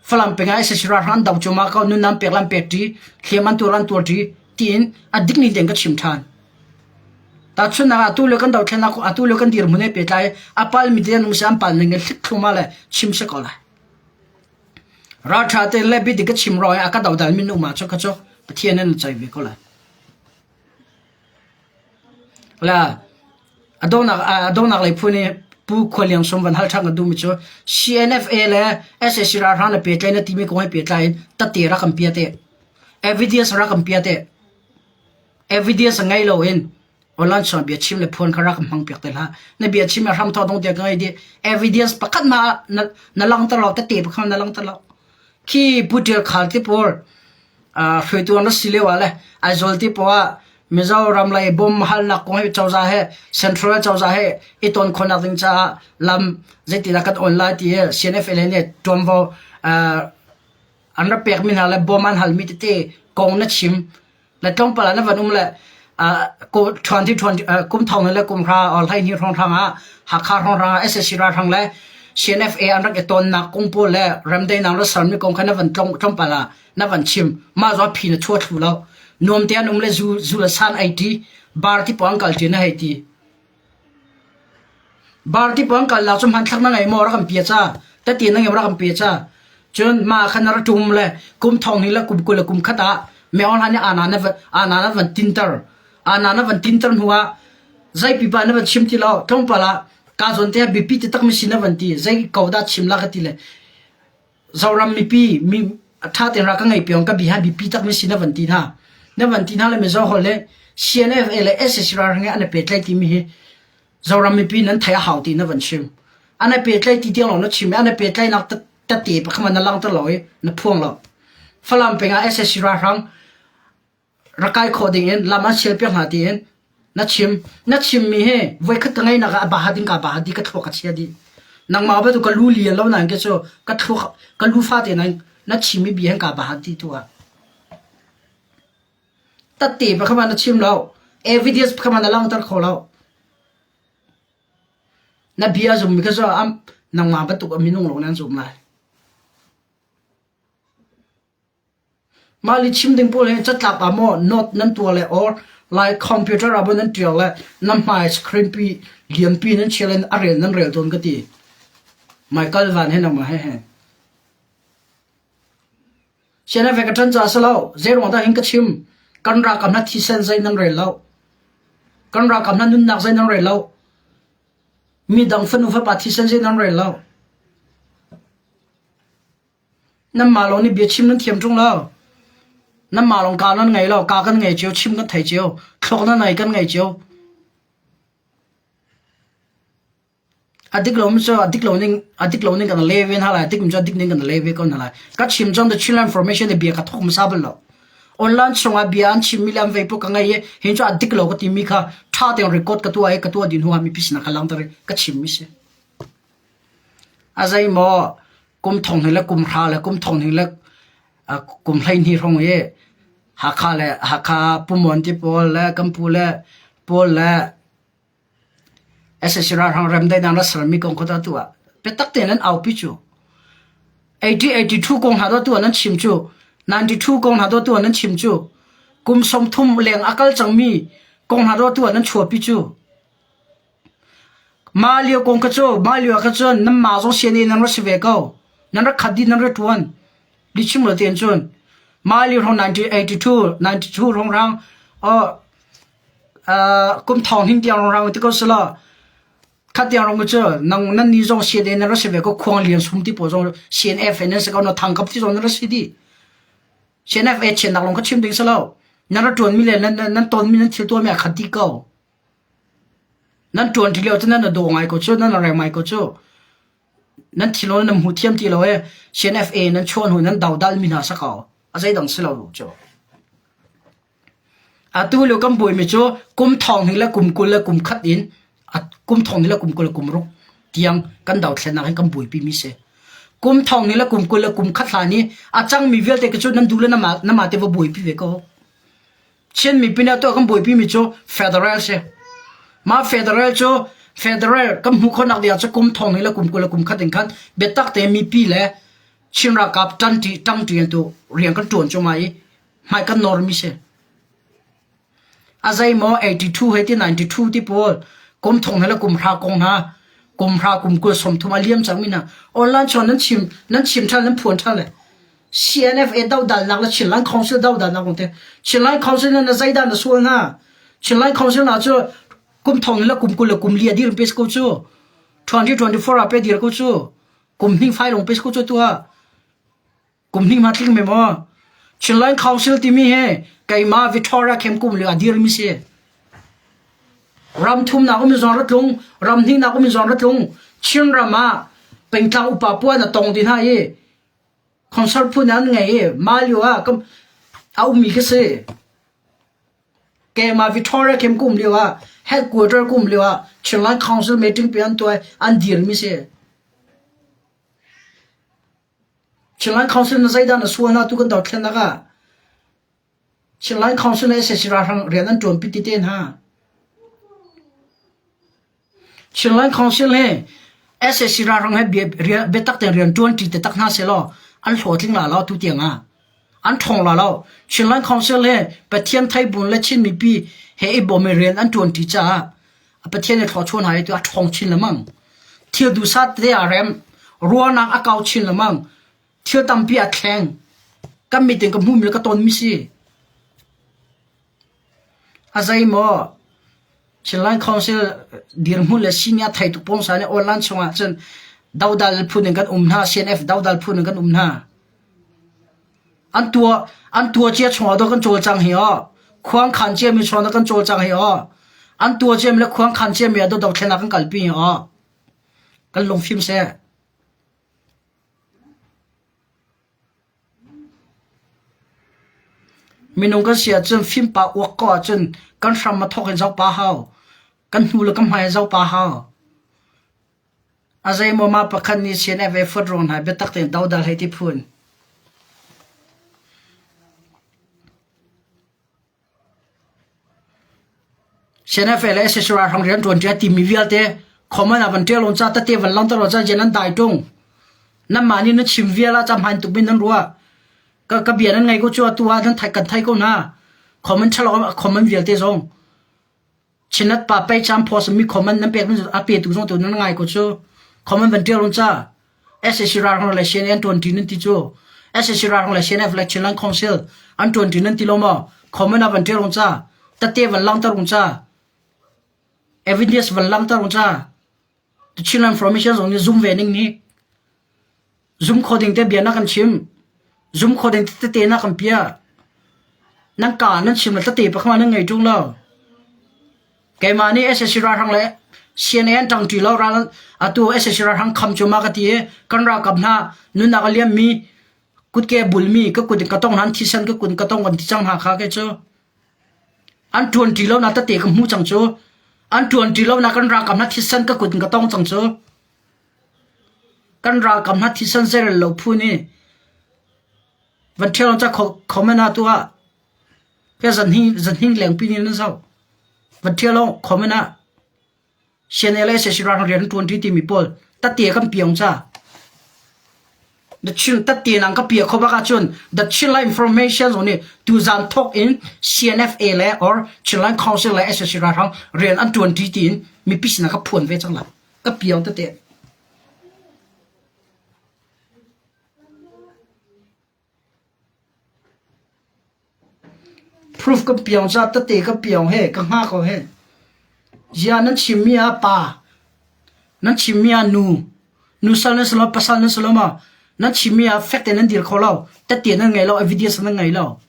Speaker 1: Falam peng ah SAC ralhrang an do cuahmah ko. Nunnak pek le an pek ṭi. Hliam an tuar an tuar ṭi. Tiin a dik ning tein ka chim ṭhan. Tahchunhnak ah atu le kan dothlennak atu le kan dirhmun he pehtlai a palmi te an um si an pal ning in hlik thlum ah le chim si ko lai. Ralṭha tein le biadik ka chim ruangah a ka dodal mi nu ma cu ka cu Pathian in a ceih ve ko lai. La a donghnak a donghnak lei phun i Pu Khual Liang Sum van hal ṭhan ka duhmi cu CNFA le sac ralhrang le pehtlai na timi kong he pehtlai in tate rak kan pia te. Evidence rak kan pia te. Evidence ngei loin Online chuan bia chim le phuan kha rak hmang piak te hlah. Na bia chim le hram thawk dong tiah ka ngei dih. Evidence pakhat ma na, na langter lo tete pakhat na langter lo. Khi Pu Khal ti pawl uh, hruaitu an si lio ah le Aizawl ti pawl ah Mizoram lei bom halnak kong he cozah he Central cozah he i ton khawhnak ding caah lam zeitindah kan on lai ti he CNFA le nih tuanvo uh, an rak pekmi hna le bom an halmi tete kong na chim Na tlawmpal ah na van um le ṭhuan ti ṭhuan kum thong le kum hra or hleihnih hrawnghrang ah Hakha hrawnghrang ah SAC ralhrang le CNFA an rak i tonnak kong pawl le remdaihnak le sermi kong kha na van tlawmpal ah na van chim. Mah zaw phi na chua thlu lo. Nuam te an um le zu zu le san ei ṭi bar ti pawng kal ṭi na hei ti. Bar ti pawng kal lak cu hmanthlak na ngei maw rak kan pia ca. Tati na ngei rak kan pe ca. Cun mah khan na ra ṭum le kum thong hnih le kum 20 le kum khat ah Myo hlan i ana na van ana na van tinter. Ana na van tinter hnu ah zei pipa na van chim ti lo tlawmpal ah ka zawn te ah biapi ti tak mi si na van ti zei ko dah chim la ka ti le Zoram mipi mi ṭha tein ra ka ngei piong ka bi ha bipi tak mi si na van ti hna. Na van ti hna le Mizo holh le CNFA le SAC ralhrang he an i pehtlaih timi hi Zoram mipi nan theih a hau ti na van chim. An i pehtlaih ti tiang lawng na chim i an i pehtlaihnak tete pakhat na langhter lo i na phuang lo. Falam peng ah SAC ralhrang rak kai khawh ding in lam an sial piak hna tiin na chim na chimmi hi voikhat ka ngeinak ah a baha ding ka baha di ka thluak ka chia dih nangmah bantuk ka lu lian lo nain ke cu ka thluak ka lu fate nain na chimmi bia hin ka baha ti tu ah tatte pakhat na chim lo evidence pakhat na langhter kho lo na bia zummi kha cu nangmah bantuk a minung lawng nan zum lai Mah lihchim ding pawl hi catlap ah maw note nan tuah le or lai computer ah maw nan ṭial le na hmai screen pi lianpi nan chiah le a rel nan rel tawn ka ti. Michael Van he nangmah he he. Sian ve ka ṭan ca si lo. Zeiruang dah hin ka chim. Kan ralkap hna thisen zei nan rel lo. Kan ralkap hna nunnak zei nan rel lo. Midang fanu fapa thisen zei nan rel lo. Nanmah lawng nih biachim nan thiam ṭung lo. Nanmah lawng kaa nan ngei lo. Kaa kan ngei cio, chim kan thei cio. Thluak nan ngei kan ngei cio. A dik lo mi cu a dik lo ning a dik lo ning kan le ve hna lai. A dik mi cu a dik ning kan le ve ko hna lai. Ka chim cang the Chinland Information le bia ka thawk hmasa bal lo. Online chungah bia an chimmi le an vei ka ngei i hin cu a dik lo ka timi kha ṭha tein record ka tuah i ka tuah dih hnu ah mipi sinah ka langhter i ka chimmi si. A zei maw? Kum thong hnih le kum hra le kum thong hnih le kum 12 hrawng i Hakha le Hakha Pumon ti pawl le kan pu le pawl le SSC ralhrang remdaihnak na sermi kong kha tu ah biatak tein nan aupi cu. 80-82 kong hna tu ah nan chim cu. 92 kong hna tu ah nan chim cu. Kum 30 leng a kal cangmi kong hna tu ah nan chuahpi cu. Mah lio kong kha cu mah lio ah kha cun nanmah zong CNA nan rak si ve ko. Nan rak khat dih nan rak ṭuan. Lihchim lo tein cun. Mah lio hrawng 1982, 92 hrawnghrang oh, kum thong hing tiang rong ti ko selaw khat tiang rong cu nang nan ni zong CNA nan rak si ve ko khuang lian sum ti pawl zong CNF nan si ko na thang kap ti zong nan rak si dih. CNF e chian nak long kha chim ding si lo. Nan rak ṭuan mi le nan nan ton mi nan thil tuah mi a khat dih ko. Nan ṭuan ṭi lio cu nan daw ngai ko cu, nan reng ngai ko cu. Nan thilon nan hmu thiam ti lo e. CNFA nan chuan hu nan dodal mi hna sa ko. A zeidang si lo cu. Atu lio kan buaimi cu kum thong hnih le kum 20 le kum khat in kum thong hnih le kum 20 le kum ruk tiang kan dothlennak hin kan buaipi mi si. Kum thong hnih le kum 20 le kum khat hlan i a cangmi vialte khi cu nan duh le nama nama te va buaipi ve ko. Chin mipi nih tuah kan buaipi mi cu federal si. Mah federal cu federal kan hmuh khawhnak ding ah cu kum thong hnih le kum 20 le kum khat in khan biatak te mipi le Chin ralkap ṭanṭi ṭangṭi an tu rian kan ṭuan cu ma i hmai kan nawr mi si. A zeimaw 82 he ti 92 ti pawl kum thong he le kum hra kong hna kum hra kum 20 30 a liam cang mi hna online chuan nan chim nan chim ṭhan nan phuan ṭhan le CNFA dodalnak le Chinland Council dodalnak kong te Chinland Council na zeidah na sual hna Chinland Council na cu kum thong le kum 20 le kum li a dir pe ko cu 2024 ah pe dir ko cu kum hning fai long pe ko cu tu ah kum hning ma tling me maw Chinland Council timi he keimah Victoria Khem kum le a dir mi si ram thum nak um zong ra tlung ram hning nak um zong ra tlung Chin ram ah pengtlang upa puan a tong din ha i concert phun an ngei i Malio ah kam a ummi khi si Keimah Victoria Camp ka um lio ah headquarter ka um lio ah Chinland Council meeting pe an tuah an dirmi si. Chinland Council na zeidah na sual na tu kan dothlennak ah Chinland Council le SAC ralhrang rian an ṭuanpi ti te hna. Chinland Council hi sac ralhrang he biatak tein rian ṭuanṭi taktak hna sehlaw an hlawhtling la lo atu tiang ah. An ṭhawng la lo. Chinland Council hi Pathian theibun le Chin mipi he i bawm i rian an ṭuanṭi caah Pathian nih thluachuah hna hi tu a ṭhawng chin lengmang. Thil duhsah tete aa rem. Ruahnak a kau chin lengmang. Thil tampi a thleng. Kan mit in ka hmuhmi le ka tonmi si. A zeimaw Chinland Council dirhmun le senior thei tuk pawngsa nih online chungah cun dodal phun in kan um hna, CNF dodal phun in kan um hna. An tua an tua cia chungah dawh kan cawlcang hi aw. Khuang khan cia mi chungah kan cawlcang hi aw. An tua cia mi le khuang khan cia mi ah dothlennak kan kalpi hi aw. Kan lungfim seh. Minung kan si ahcun fimpa uak ko ahcun kan hram a thawk in zoh pah hau. Kan hnu le kan hmai in zoh pah hau. A zeimaw mah pakhat nih CNF he fuat ruang hna biatak tein dodal hei ti phun. CNFA le sac ralhrang rianṭuan ṭi a timi vialte comment ah van ṭial on ca tete van langhter on ca jen an dai ṭung. Nanmah nih na chim vial ah ca hmaan tuk mi nan ruah. Ka, ka bia nan ngai ko cu atu ah nan thai kan thai ko hna. Comment ṭhalo comment vialte zong. Chinat pa pei cham post mi comment nan pek a pe tu zong tu nan ngai ko cu. Comment van ṭial on ca. Sac ralhrang le CNA an ṭuanṭi nan ti cu. Sac ralhrang le CNF le Chinland Council an ṭuanṭi nan ti lo maw? Comment ah van ṭial ung ca. Tate van langhter ung ca. Evidence van langhter ung ca. The Chinland Formation zong nih zum ve ning nih zum kho ding te bia na kan chim. Zum kho ding tete na kan pia. Nan ka nan chim le tete pakhat nan ngei ṭung lo. Keimah nih sac ralhrang le CNA an ṭangṭi lo ral atu sac ralhrang kham cu ma ka ti i kan ralkap hna nunnak a liammi kutke bulmi ka kut in ka tong hna an thisen ka kut in ka tong kan ti cang hna kha kei cu an ṭuanṭi lo nak tete ka hmu cang cu an ṭuanṭi lo nak kan ralkap hna thisen ka kut in ka tong cang cu. Kan ralkap hna thisen zeirel lo phu nih van ṭhial ca comment ah tuah. Ke zanhing lengpi nih nan zoh. Van ṭhial comment ah CNA le sac ralhrang rian an ṭuanṭi timi pawl tette kan piang ca. The Chin tette nang ka pia kho bak ahcun The Chinland Information zong nih tuzan thawk in CNFA le or Chinland Council le sac ralhrang rian an ṭuanṭi tiin mipi sinah ka phuan ve cang lai. Ka piang tete. Proof ka piang ca tete ka piang he ka hnga ko he. Zia nan chimmi ah pa, nan chimmi ah nu, nusal nan si lo, pasal nan si lo ma, nan chimmi ah fek te nan dir kho lo, tete nan ngei lo, evidence nan ngei lo.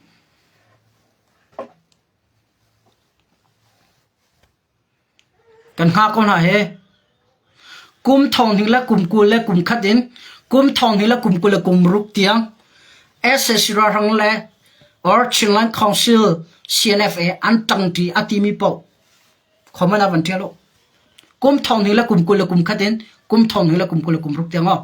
Speaker 1: Kan hngah ko hna hi. Kum thong hnih le kum 20 le kum khat in kum thong hnih le kum 20 le kum ruk tiang sac ralhrang le or Chinland Council CNFA an ṭangṭi a timi paoh comment ah van ṭial u. Kum thong hnih le kum 20 le kum khat in kum thong hnih le kum 20 le kum ruk tiang aw.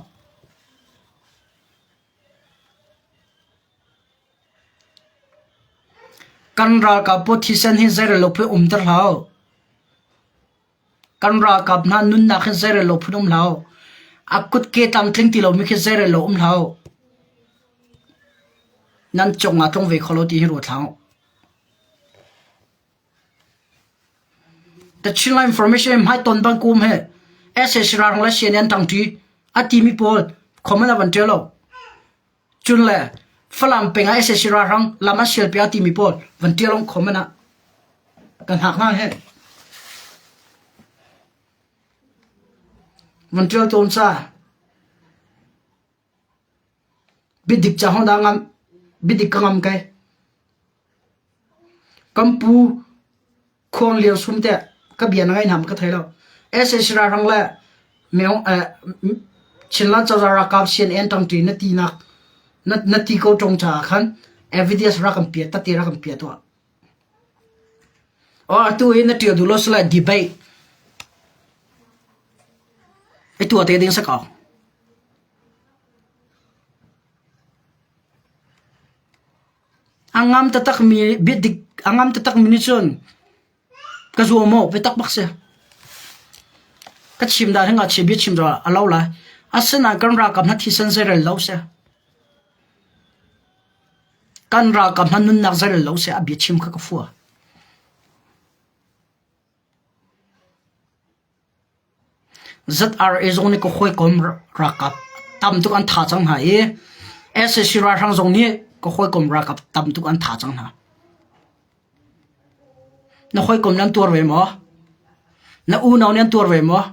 Speaker 1: Kan ralkap pawl thisen hi zeirello phun umter hlah u. Kan ralkap hna nunnak hi zeirello phun um hlah u. A kutke tlamtling ti lomi khi zeirello um hlah u. Nan cungah tlung ve kho lo ti hi ruat hlah u. The Chinland Information hmaiton bang kum he sac ralhrang le CNN ṭangṭi a timi pawl comment ah van ṭial lo. Cun le Falam peng ah sac ralhrang lam an sialpiak timi pawl van ṭial on comment ah kan hngak hna he. Van ṭial tawn ca. Biadik ca hong dah ngam biadik ka ngam kai. Kan pu Khuang Lian Sum teh ka bia na ngai hna ma ka thei lo. sac ralhrang le Myo Chinland cozah ralkap CNN ṭangṭi na ti nak na ti ko ṭong caah khan evidence rak kan pia tate rak kan pia tuah. Oh atu hi na ṭial duh lo sila debate i tuah te ding si ko. A ngam taktakmi biadik a ngam taktakmi nih cun ka zuam maw biatak bak si. Ka chim dan hi ngakchia bia chim ruangah a lo lai. Asinain kan ralkap hna thisen zeirel lo si. Kan ralkap hna nunnak zeirel lo si a bia chim kha ka fua. ZRA zong nih ka hawikom ralkap tam tuk an tha cang hna i sac ralhrang zong nih ka hawikom ralkap tam tuk an tha cang hna. Na hawikom nih an tuar ve maw? Na unau nih an tuar ve maw?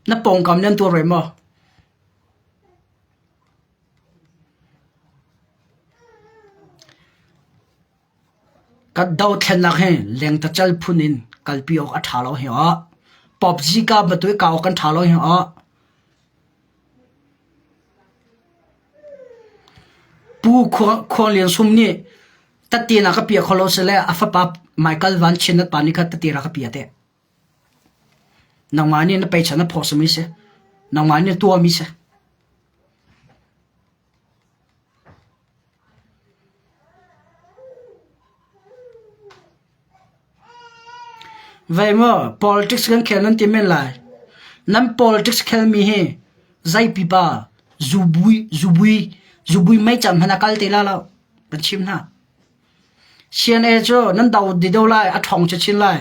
Speaker 1: Na pawngkam nih an tuar ve maw? Kan dothlennak hi lengtacal phun in kalpi awk a ṭha lo hi aw. Popzi ka bantuk i kau awk kan ṭha lo hi aw. Pu Khuang Lian Sum nih tatin a ka pia kho lo sile a fapa Michael Van Chin pa nih kha tati ra ka pia te. Nangmah nih na peichan na phawsami si. Nangmah nih na tuahmi si. Vei maw politics kan khel nan ti men lai. Nan politics khelmi hi zei pipa zubui zubui zubui mei cam hmanh a kal te la lo kan chim hna. CNA cu nan do di do lai, a ṭhawng chinchin lai.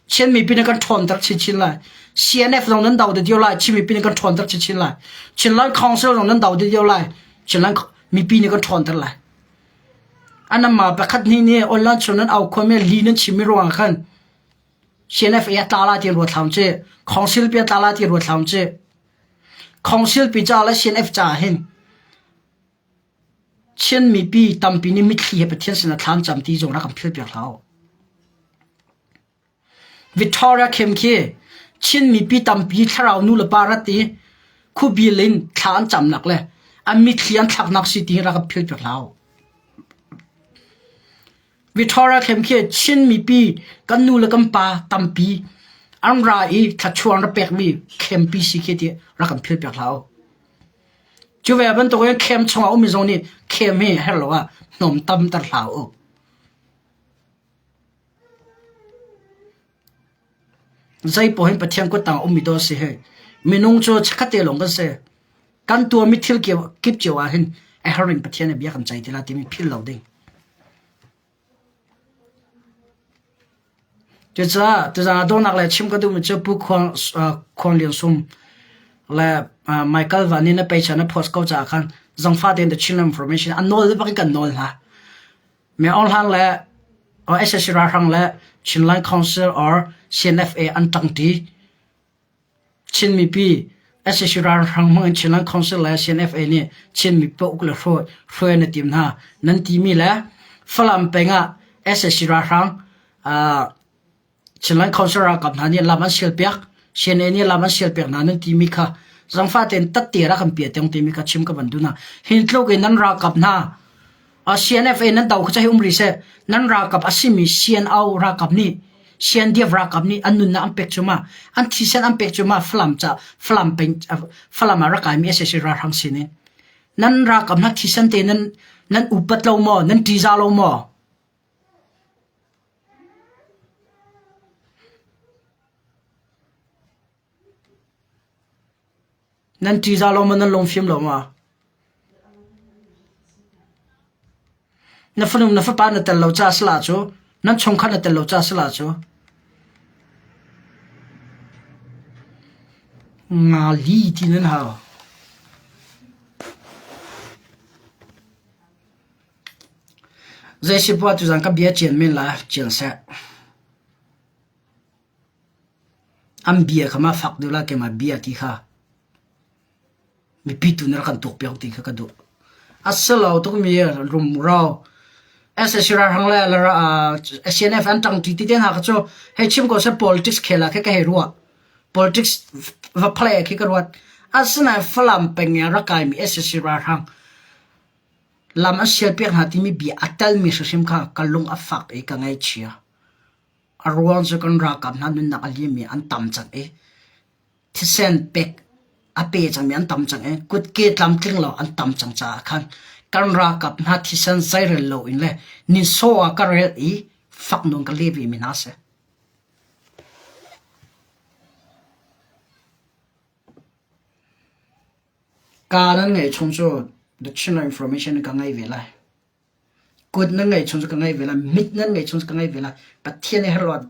Speaker 1: Chin mipi nih kan ṭhawnter chinchin lai. CNF zong nan do di dio lai, Chin mipi nih kan ṭhawnter chinchin lai. Chinland Council zong nan do di dio lai, Chinland mipi nih kan ṭhawnter lai. Anamma pakhat hnih nih online chung nan au khuami li nan chimmi ruangah khan CNF a tla la ti ruat hlam ci, Council pi a tla la ti ruat hlam ci. Council pi ca le CNF ca hin Chin mipi tampi nih mitthli he Pathian sinah thla an cam ti zong rak kan philpiak hlah u. Victoria Khem khi Chin mipi tampi thlarau nu le pa rat i khuabil in thla an camnak le an mitthli an thlaknak si ti hi rak kan philpiak hlah u. Victoria Khem khi Chin mipi kan nu le kan pa tampi an ra i thlachuang ra pekmi khempi si khi ti rak kan philpiak hlah u. Cu ve bantukin khem chungah ummi zong nih khem hi herh lo ah hnawm tamter hlah u. Zeipaoh hin Pathian kuttang a ummi dawh a si hei. Minung cu chikkhatte lawng kan si. Kan tuahmi thil kip cio ah hin a herh in Pathian nih bia kan ceih ti lai timi philh lo ding. Cucaah tuzaan ah dawtnak le chim ka duhmi cu Pu Khuang, Khuang Lian Sum le Michael Van nih na page ah na post ko caah khan zangfah tein The Chinland Information an nawl bak in kan nawl hna. Me Aung Hlang le SAC ralhrang le Chinland Council or CNFA an ṭangṭi. Chin mipi sac ralhrang hmang in Chinland Council le CNFA nih Chin mipi uk le hruai na tim hna. Nan timi le Falam peng ah sac ralhrang Chinland Council ralkap hna nih lam an sialpiak, CNA nih lam an sialpiak hna nan timi kha zangfah tein tatte rak kan pia tiang timi kha chim ka van duh hna. Hi tluk in nan ralkap hna CNFA nan do kha hi um rih seh. Nan ralkap a simi CNO ralkap nih CNDF ralkap nih an nunnak an pek cu ma an thisen an pek cu ma Falam ca Falam peng Falam ah rak kaimi sac ralhrang sin in nan ralkap hna thisen te nan nan upat lo maw nan ṭihzah lo maw? Nan ṭihzah lo maw nan lungfim lo maw? Na fanu na fapa na tel lo ca sala cu nan chungkhar na tel lo ca sala cu nga li ti nan hau. Zei si poah tuzaan ka bia cian men la cian seh. An bia kha ma fak deuh la keimah bia ti kha mipi tu nih rak kan tuakpiak ti kha ka duh. A si lo tukmi rumro SAC ralhrang le CNF an ṭangṭi ti te hna kha cu hei chim ko seh politics khel ah khi ka hei ruah. Politics va play khi ka ruat. Asinain Falam peng i a rak kaimi SAC ralhrang lam an sialpiak hna timi bia a telmi hrimhrim kha ka lung a fak i ka ngaihchia. A ruang cu kan ralkap hna nunnak a liammi an tam cang i thisen pek a pe cangmi an tam cang i kutke tlamtling lo an tam cang caah khan kan ralkap hna thisen zeirel loin le nihsawh ah ka rel i fak nawn ka leh vemi hna a si. Kaa nan ngeih chung cu the Chinland Information ka ngei ve lai. Kut nan ngeih chung cu ka ngei ve lai. Mit nan ngeih chung cu ka ngei ve lai. Pathian i herh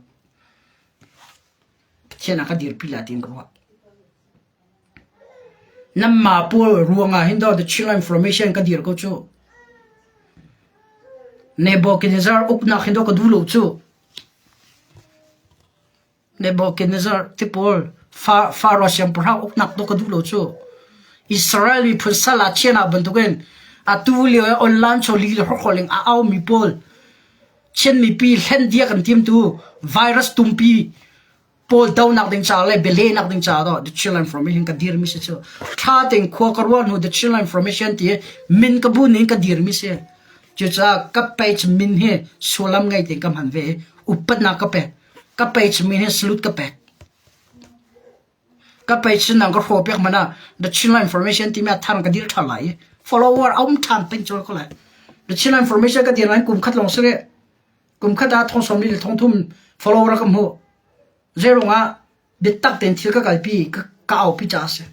Speaker 1: Pathian a ka dirpi lai tiin ka ruah. Nanmah pawl ruangah hin daw the Chinland Information ka dir ko cu. Nebuchadnezzar uknak hin daw ka duh lo cu. Nebuchadnezzar ti pawl Faro siangpahrang uknak tu ka duh lo cu. Israel miphun sal ah chianak bantukin atu lio i online chaw li le hrokhrawl in a aumi pawl Chin mipi hlen dia kan timtu virus tumpi pawl donak ding ca le bialehnak ding ca do the Chinland Information ka dirmi si cu thla tein khua ka ruah hnu the Chinland Information ti min ka bu ning ka dirmi si cucaah ka page min hi sullam ngei tein ka hman ve upatnak ka pek ka page min hi salute ka pek ka page nang ka hraw pek mana the Chinland Information timi a thar ka dir than lai follower a um than peng chol ko lai the Chinland Information ka dir lai kum khat long sire kum khat ah thong som li le thong thum follower ka hmu zeirung ah biatak tein thil ka kalpi ka aupi ca a si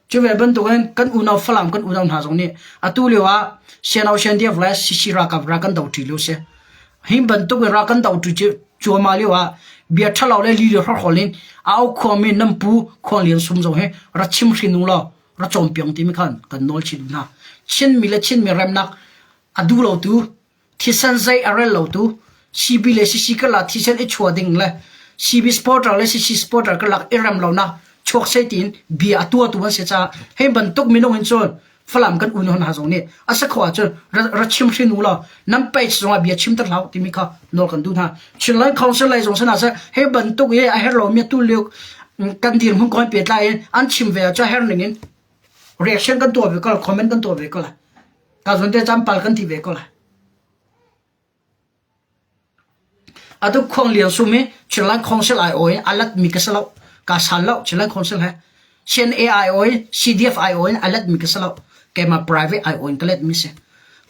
Speaker 1: Cu ve bantukin kan unau Falam kan unau hna zong nih atu lio ah Siano Siandiaf le Sisi ralkap ral kan doṭi lio si. Hi bantuk in ral kan doṭi cuahmah lio ah bia ṭhalo le lili hrawkhrol in a au khuami nan pu Khuang Lian Sum zong hi ra chim hrin u law ra cawnpiak timi khan kan nawl chin hna. Chinmi le Chinmi remnak a duh lotu Thisen zei a rel lotu CB le CC karlak thisen i chuah ding le CB supporter le CC supporter karlak i rem lonak chuak seh tiin bia a tuahtu an si caah hi bantuk minung in cun Falam kan unau hna zong nih a si khawh ahcun ra chim hrin u law nan page zongah bia chim ter hlah timi kha nawl kan duh hna. Chinland Council lei zong sana seh hi bantuk i a herh lomi tu lio kan dirhmun kong pehtlai in an chim ve ahcun a herh ning in reaction kan tuah ve ko comment kan tuah ve ko lai. Ka zawn te campal kan ti ve ko lai. Atu khuang lian sum hi Chinland Council ai aw in a lat mi ka si lo. Ka sal lo Chinland Council he. CNA aiawh in CDF aiawh in a letmi ka si lo. Keimah private aiawh in ka letmi si.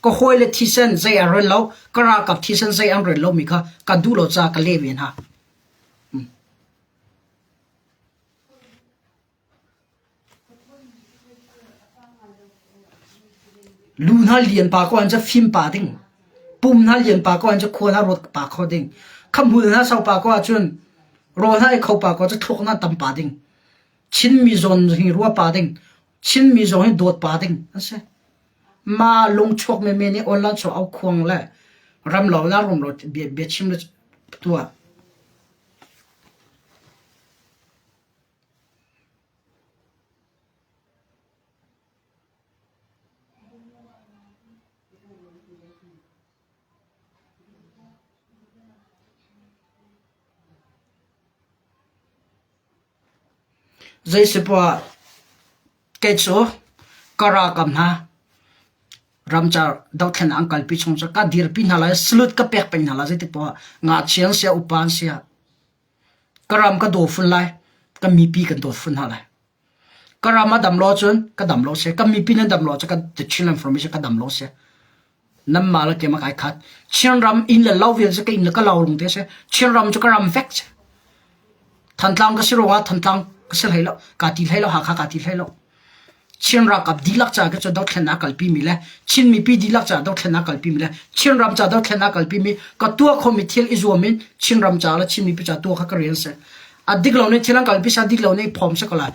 Speaker 1: Ka hawile thisen zei an rel lo, ka ralkap thisen zei an rel lomi kha ka duh lo caah ka leh ve hna. Lu hna lian pa ko an cu fim pa ding. Pum hna lian pa ko an cu khua hna ruat pa kho ding. Khamhul hna sau pa ko ahcun rawl hna ei kho pa ko cu thluak hna tam pa ding. Chinmi zawn hi rua pa ding. Chinmi zong hi dawt pa ding an si. Ma lungchuak menmen i online chuak au khuang le ram lo la rum lo bia, bia chim le tuah. Zeisipoah kei cu ka ralkap hna ramcar dothlennak an kalpi chung cu ka dirpi hna lai, salute ka pek peng hna lai zeitik poah ah ngakchia an siah upa an siah ka ram ka daw fun lai, ka mipi kan dawt fun hna lai. Ka ram a dam lo ahcun ka dam lo si. Ka mipi nan dam lo ahcun ka the Chinland Formation ka dam lo si. Nanmah le keimah kai khat. Chinram inn le lo vial cu ka inn le ka lo rung te si. Chinram cu ka ram vek si. Thantlang ka si ruangah Thantlang ka si hlei lo. Ka ti hlei lo. Hakha ka ti hlei lo. Chin ralkap dihlak caah ka cu dothlennak kalpi mi le Chin mipi dihlak caah dothlennak kalpi mi le Chinram ca dothlennak kalpi mi ka tuah khomi thil i zuam in Chinram ca le Chin mipi ca tuah kha ka rian si. A dik lo nih thil an kalpi sa dik lo nih phom si ko lai.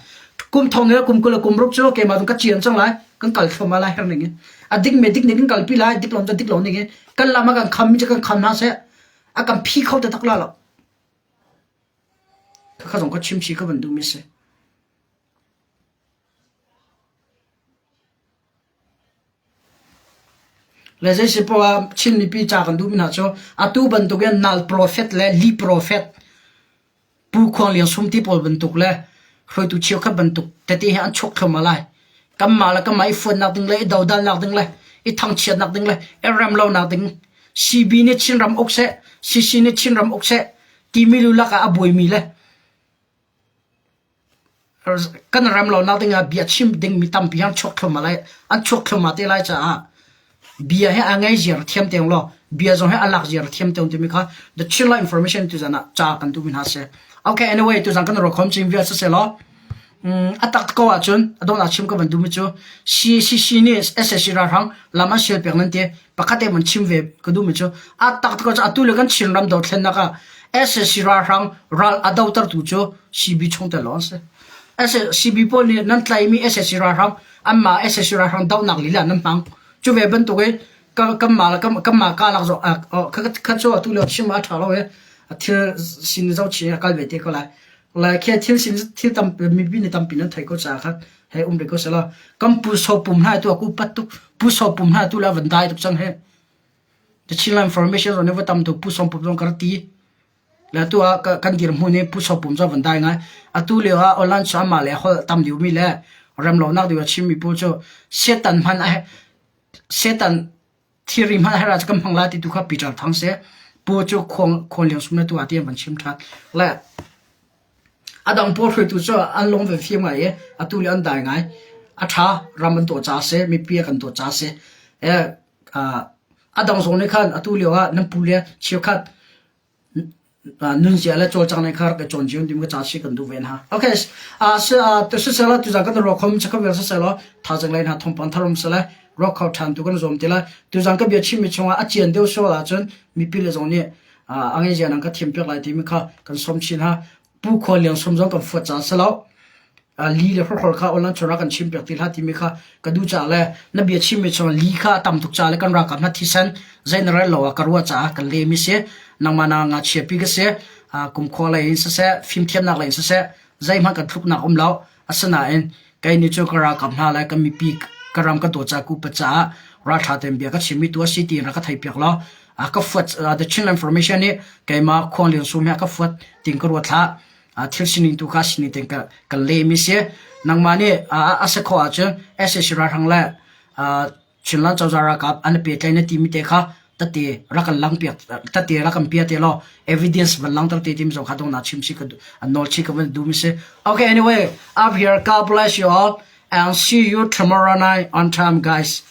Speaker 1: Kum thong le kum 20 le kum ruk cu keimah ka cian cang lai kan kal thluahmah lai her ning in. A dik me dik ning kan kalpi lai dik lo cu dik lo ning in kan lam a kan kham mi cu kan kham hna seh a kan phi kho te tak la lo. Kha zong ka chim chi ka van duh mi si. Le zei si poah ah Chin mipi ca kan duhmi hna cu atu bantukin nal prophet le li prophet Pu Khuang Lian Sum ti pawl bantuk le hruaitu cheukhat bantuk tete hi an chuak thluahmah lai. Kanmah le kanmah i fuannak ding le i dodalnak ding le i thangchiatnak ding le i remlonak ding CB nih Chinram uk seh, CC nih Chinram uk seh timi lu lakah a buaimi le Kan rem lonak dingah bia chim dingmi tampi an chuak thluahmah lai. An chuak thluahmah te lai caah bia hi a ngei ziar thiam te law bia zong hi a lak ziar thiam te timi kha the Chinla information tuzan ah ca kan duhmi hna si. Okay, anyway, tuzan kan ro khom chin vial siseh law a tak ko ahcun a donghnak chim ka van duhmi cu CCC nih SAC ralhrang lam an sial pek nan ti pakhat te man chim ve ka duhmi cu a tak ko cu atu le kan Chin ram dothlennak ah SAC ralhrang ral a dotertu cu CB chungtel lawng an si. CB pawl nih nan tlaimi SAC ralhrang anmah SAC ralhrang dohnak lila nan hmang. Cu ve bantuk in kanmah kanmah kalak zong kha cu atu lio chim a ṭha lo i thil sin zoh chih a kal ve te ko lai. Lai khi thil sin thil tam mipi nih tampi nan theih ko caah khan hei um rih ko selaw kan pu so pum hna tu aku pat tuk pu so pum hna tu la van dai tuk cang he. The Chinland Formation zong nih va tam tuk pu som pum zong ka rak ti. Le atu ah kan dirhmun hi Pu Sopum cu a van dai ngai. Atu lio ah online cu amah le holh tam deuhmi le remlonak deuh a chimmi pawl cu Satan hman a Satan thilri hman a herh ahcun kan hmang lai ti tu kha Peter Thang si. Pu cu khuang khuang liang sum le tu ah ti an van chim ṭhan. Le a dang pawl hruaitu cu an lung van fim ngai i atu le an dai ngai. A ṭha ram an tuah caah si, mipi a kan tuah caah si. A dang zong nih khan atu lio ah nan pu le cheukhat nunzia le cawlcang kha rak i cawn cio ding ka ca si kan duh ve hna. Okay, sisela tuzan kan ruak khom chakam vel sisela thazang lai hna thongpang tharum sele ruak kho than tu kan zawm ti lai. Tuzan ka bia chim mi chungah a cian deuh sual ahcun mipi le zong nih a ngei zia nang ka thiam piak lai timi kha kan som chin ha. Pu Khual Liang Sum zong kan fuat ca selo. Li le hrawkhrawl kha online chawra kan chim piak ti hlah timi kha ka duh caah le na bia chimmi chung li kha a tam tuk caah le kan ralkap hna thisen zei na rel lo ah ka ruah caah kan lem i si nangmah na ngakchia pi ka si kumkhua lei in siseh fimthiamnak lei in siseh zeihmanh kan thluknak um lo asinain kei nih cu ka ralkap hna le kan mipi ka ram ka dawt caah kupat caah ralṭha tein bia ka chimmi tu a si tiin rak ka theih piak law ka fuat the Chin Information nih keimah Khuang Lian Sum he ka fuat tin ka ruat hlah thil sining tu kha sining tein ka ka lehmi si. Nangmah nih a si khawh ahcun SAC ralhrang le Chinland cozah ralkap an i pehtlaih na timi te kha Tate rak kan lang piak tate rak kan pia te law evidence van langter te tim zong kha dong na chim si ka nawl chi ka van du mi si. Okay, anyway, up here, God bless you all and see you tomorrow night on time, guys.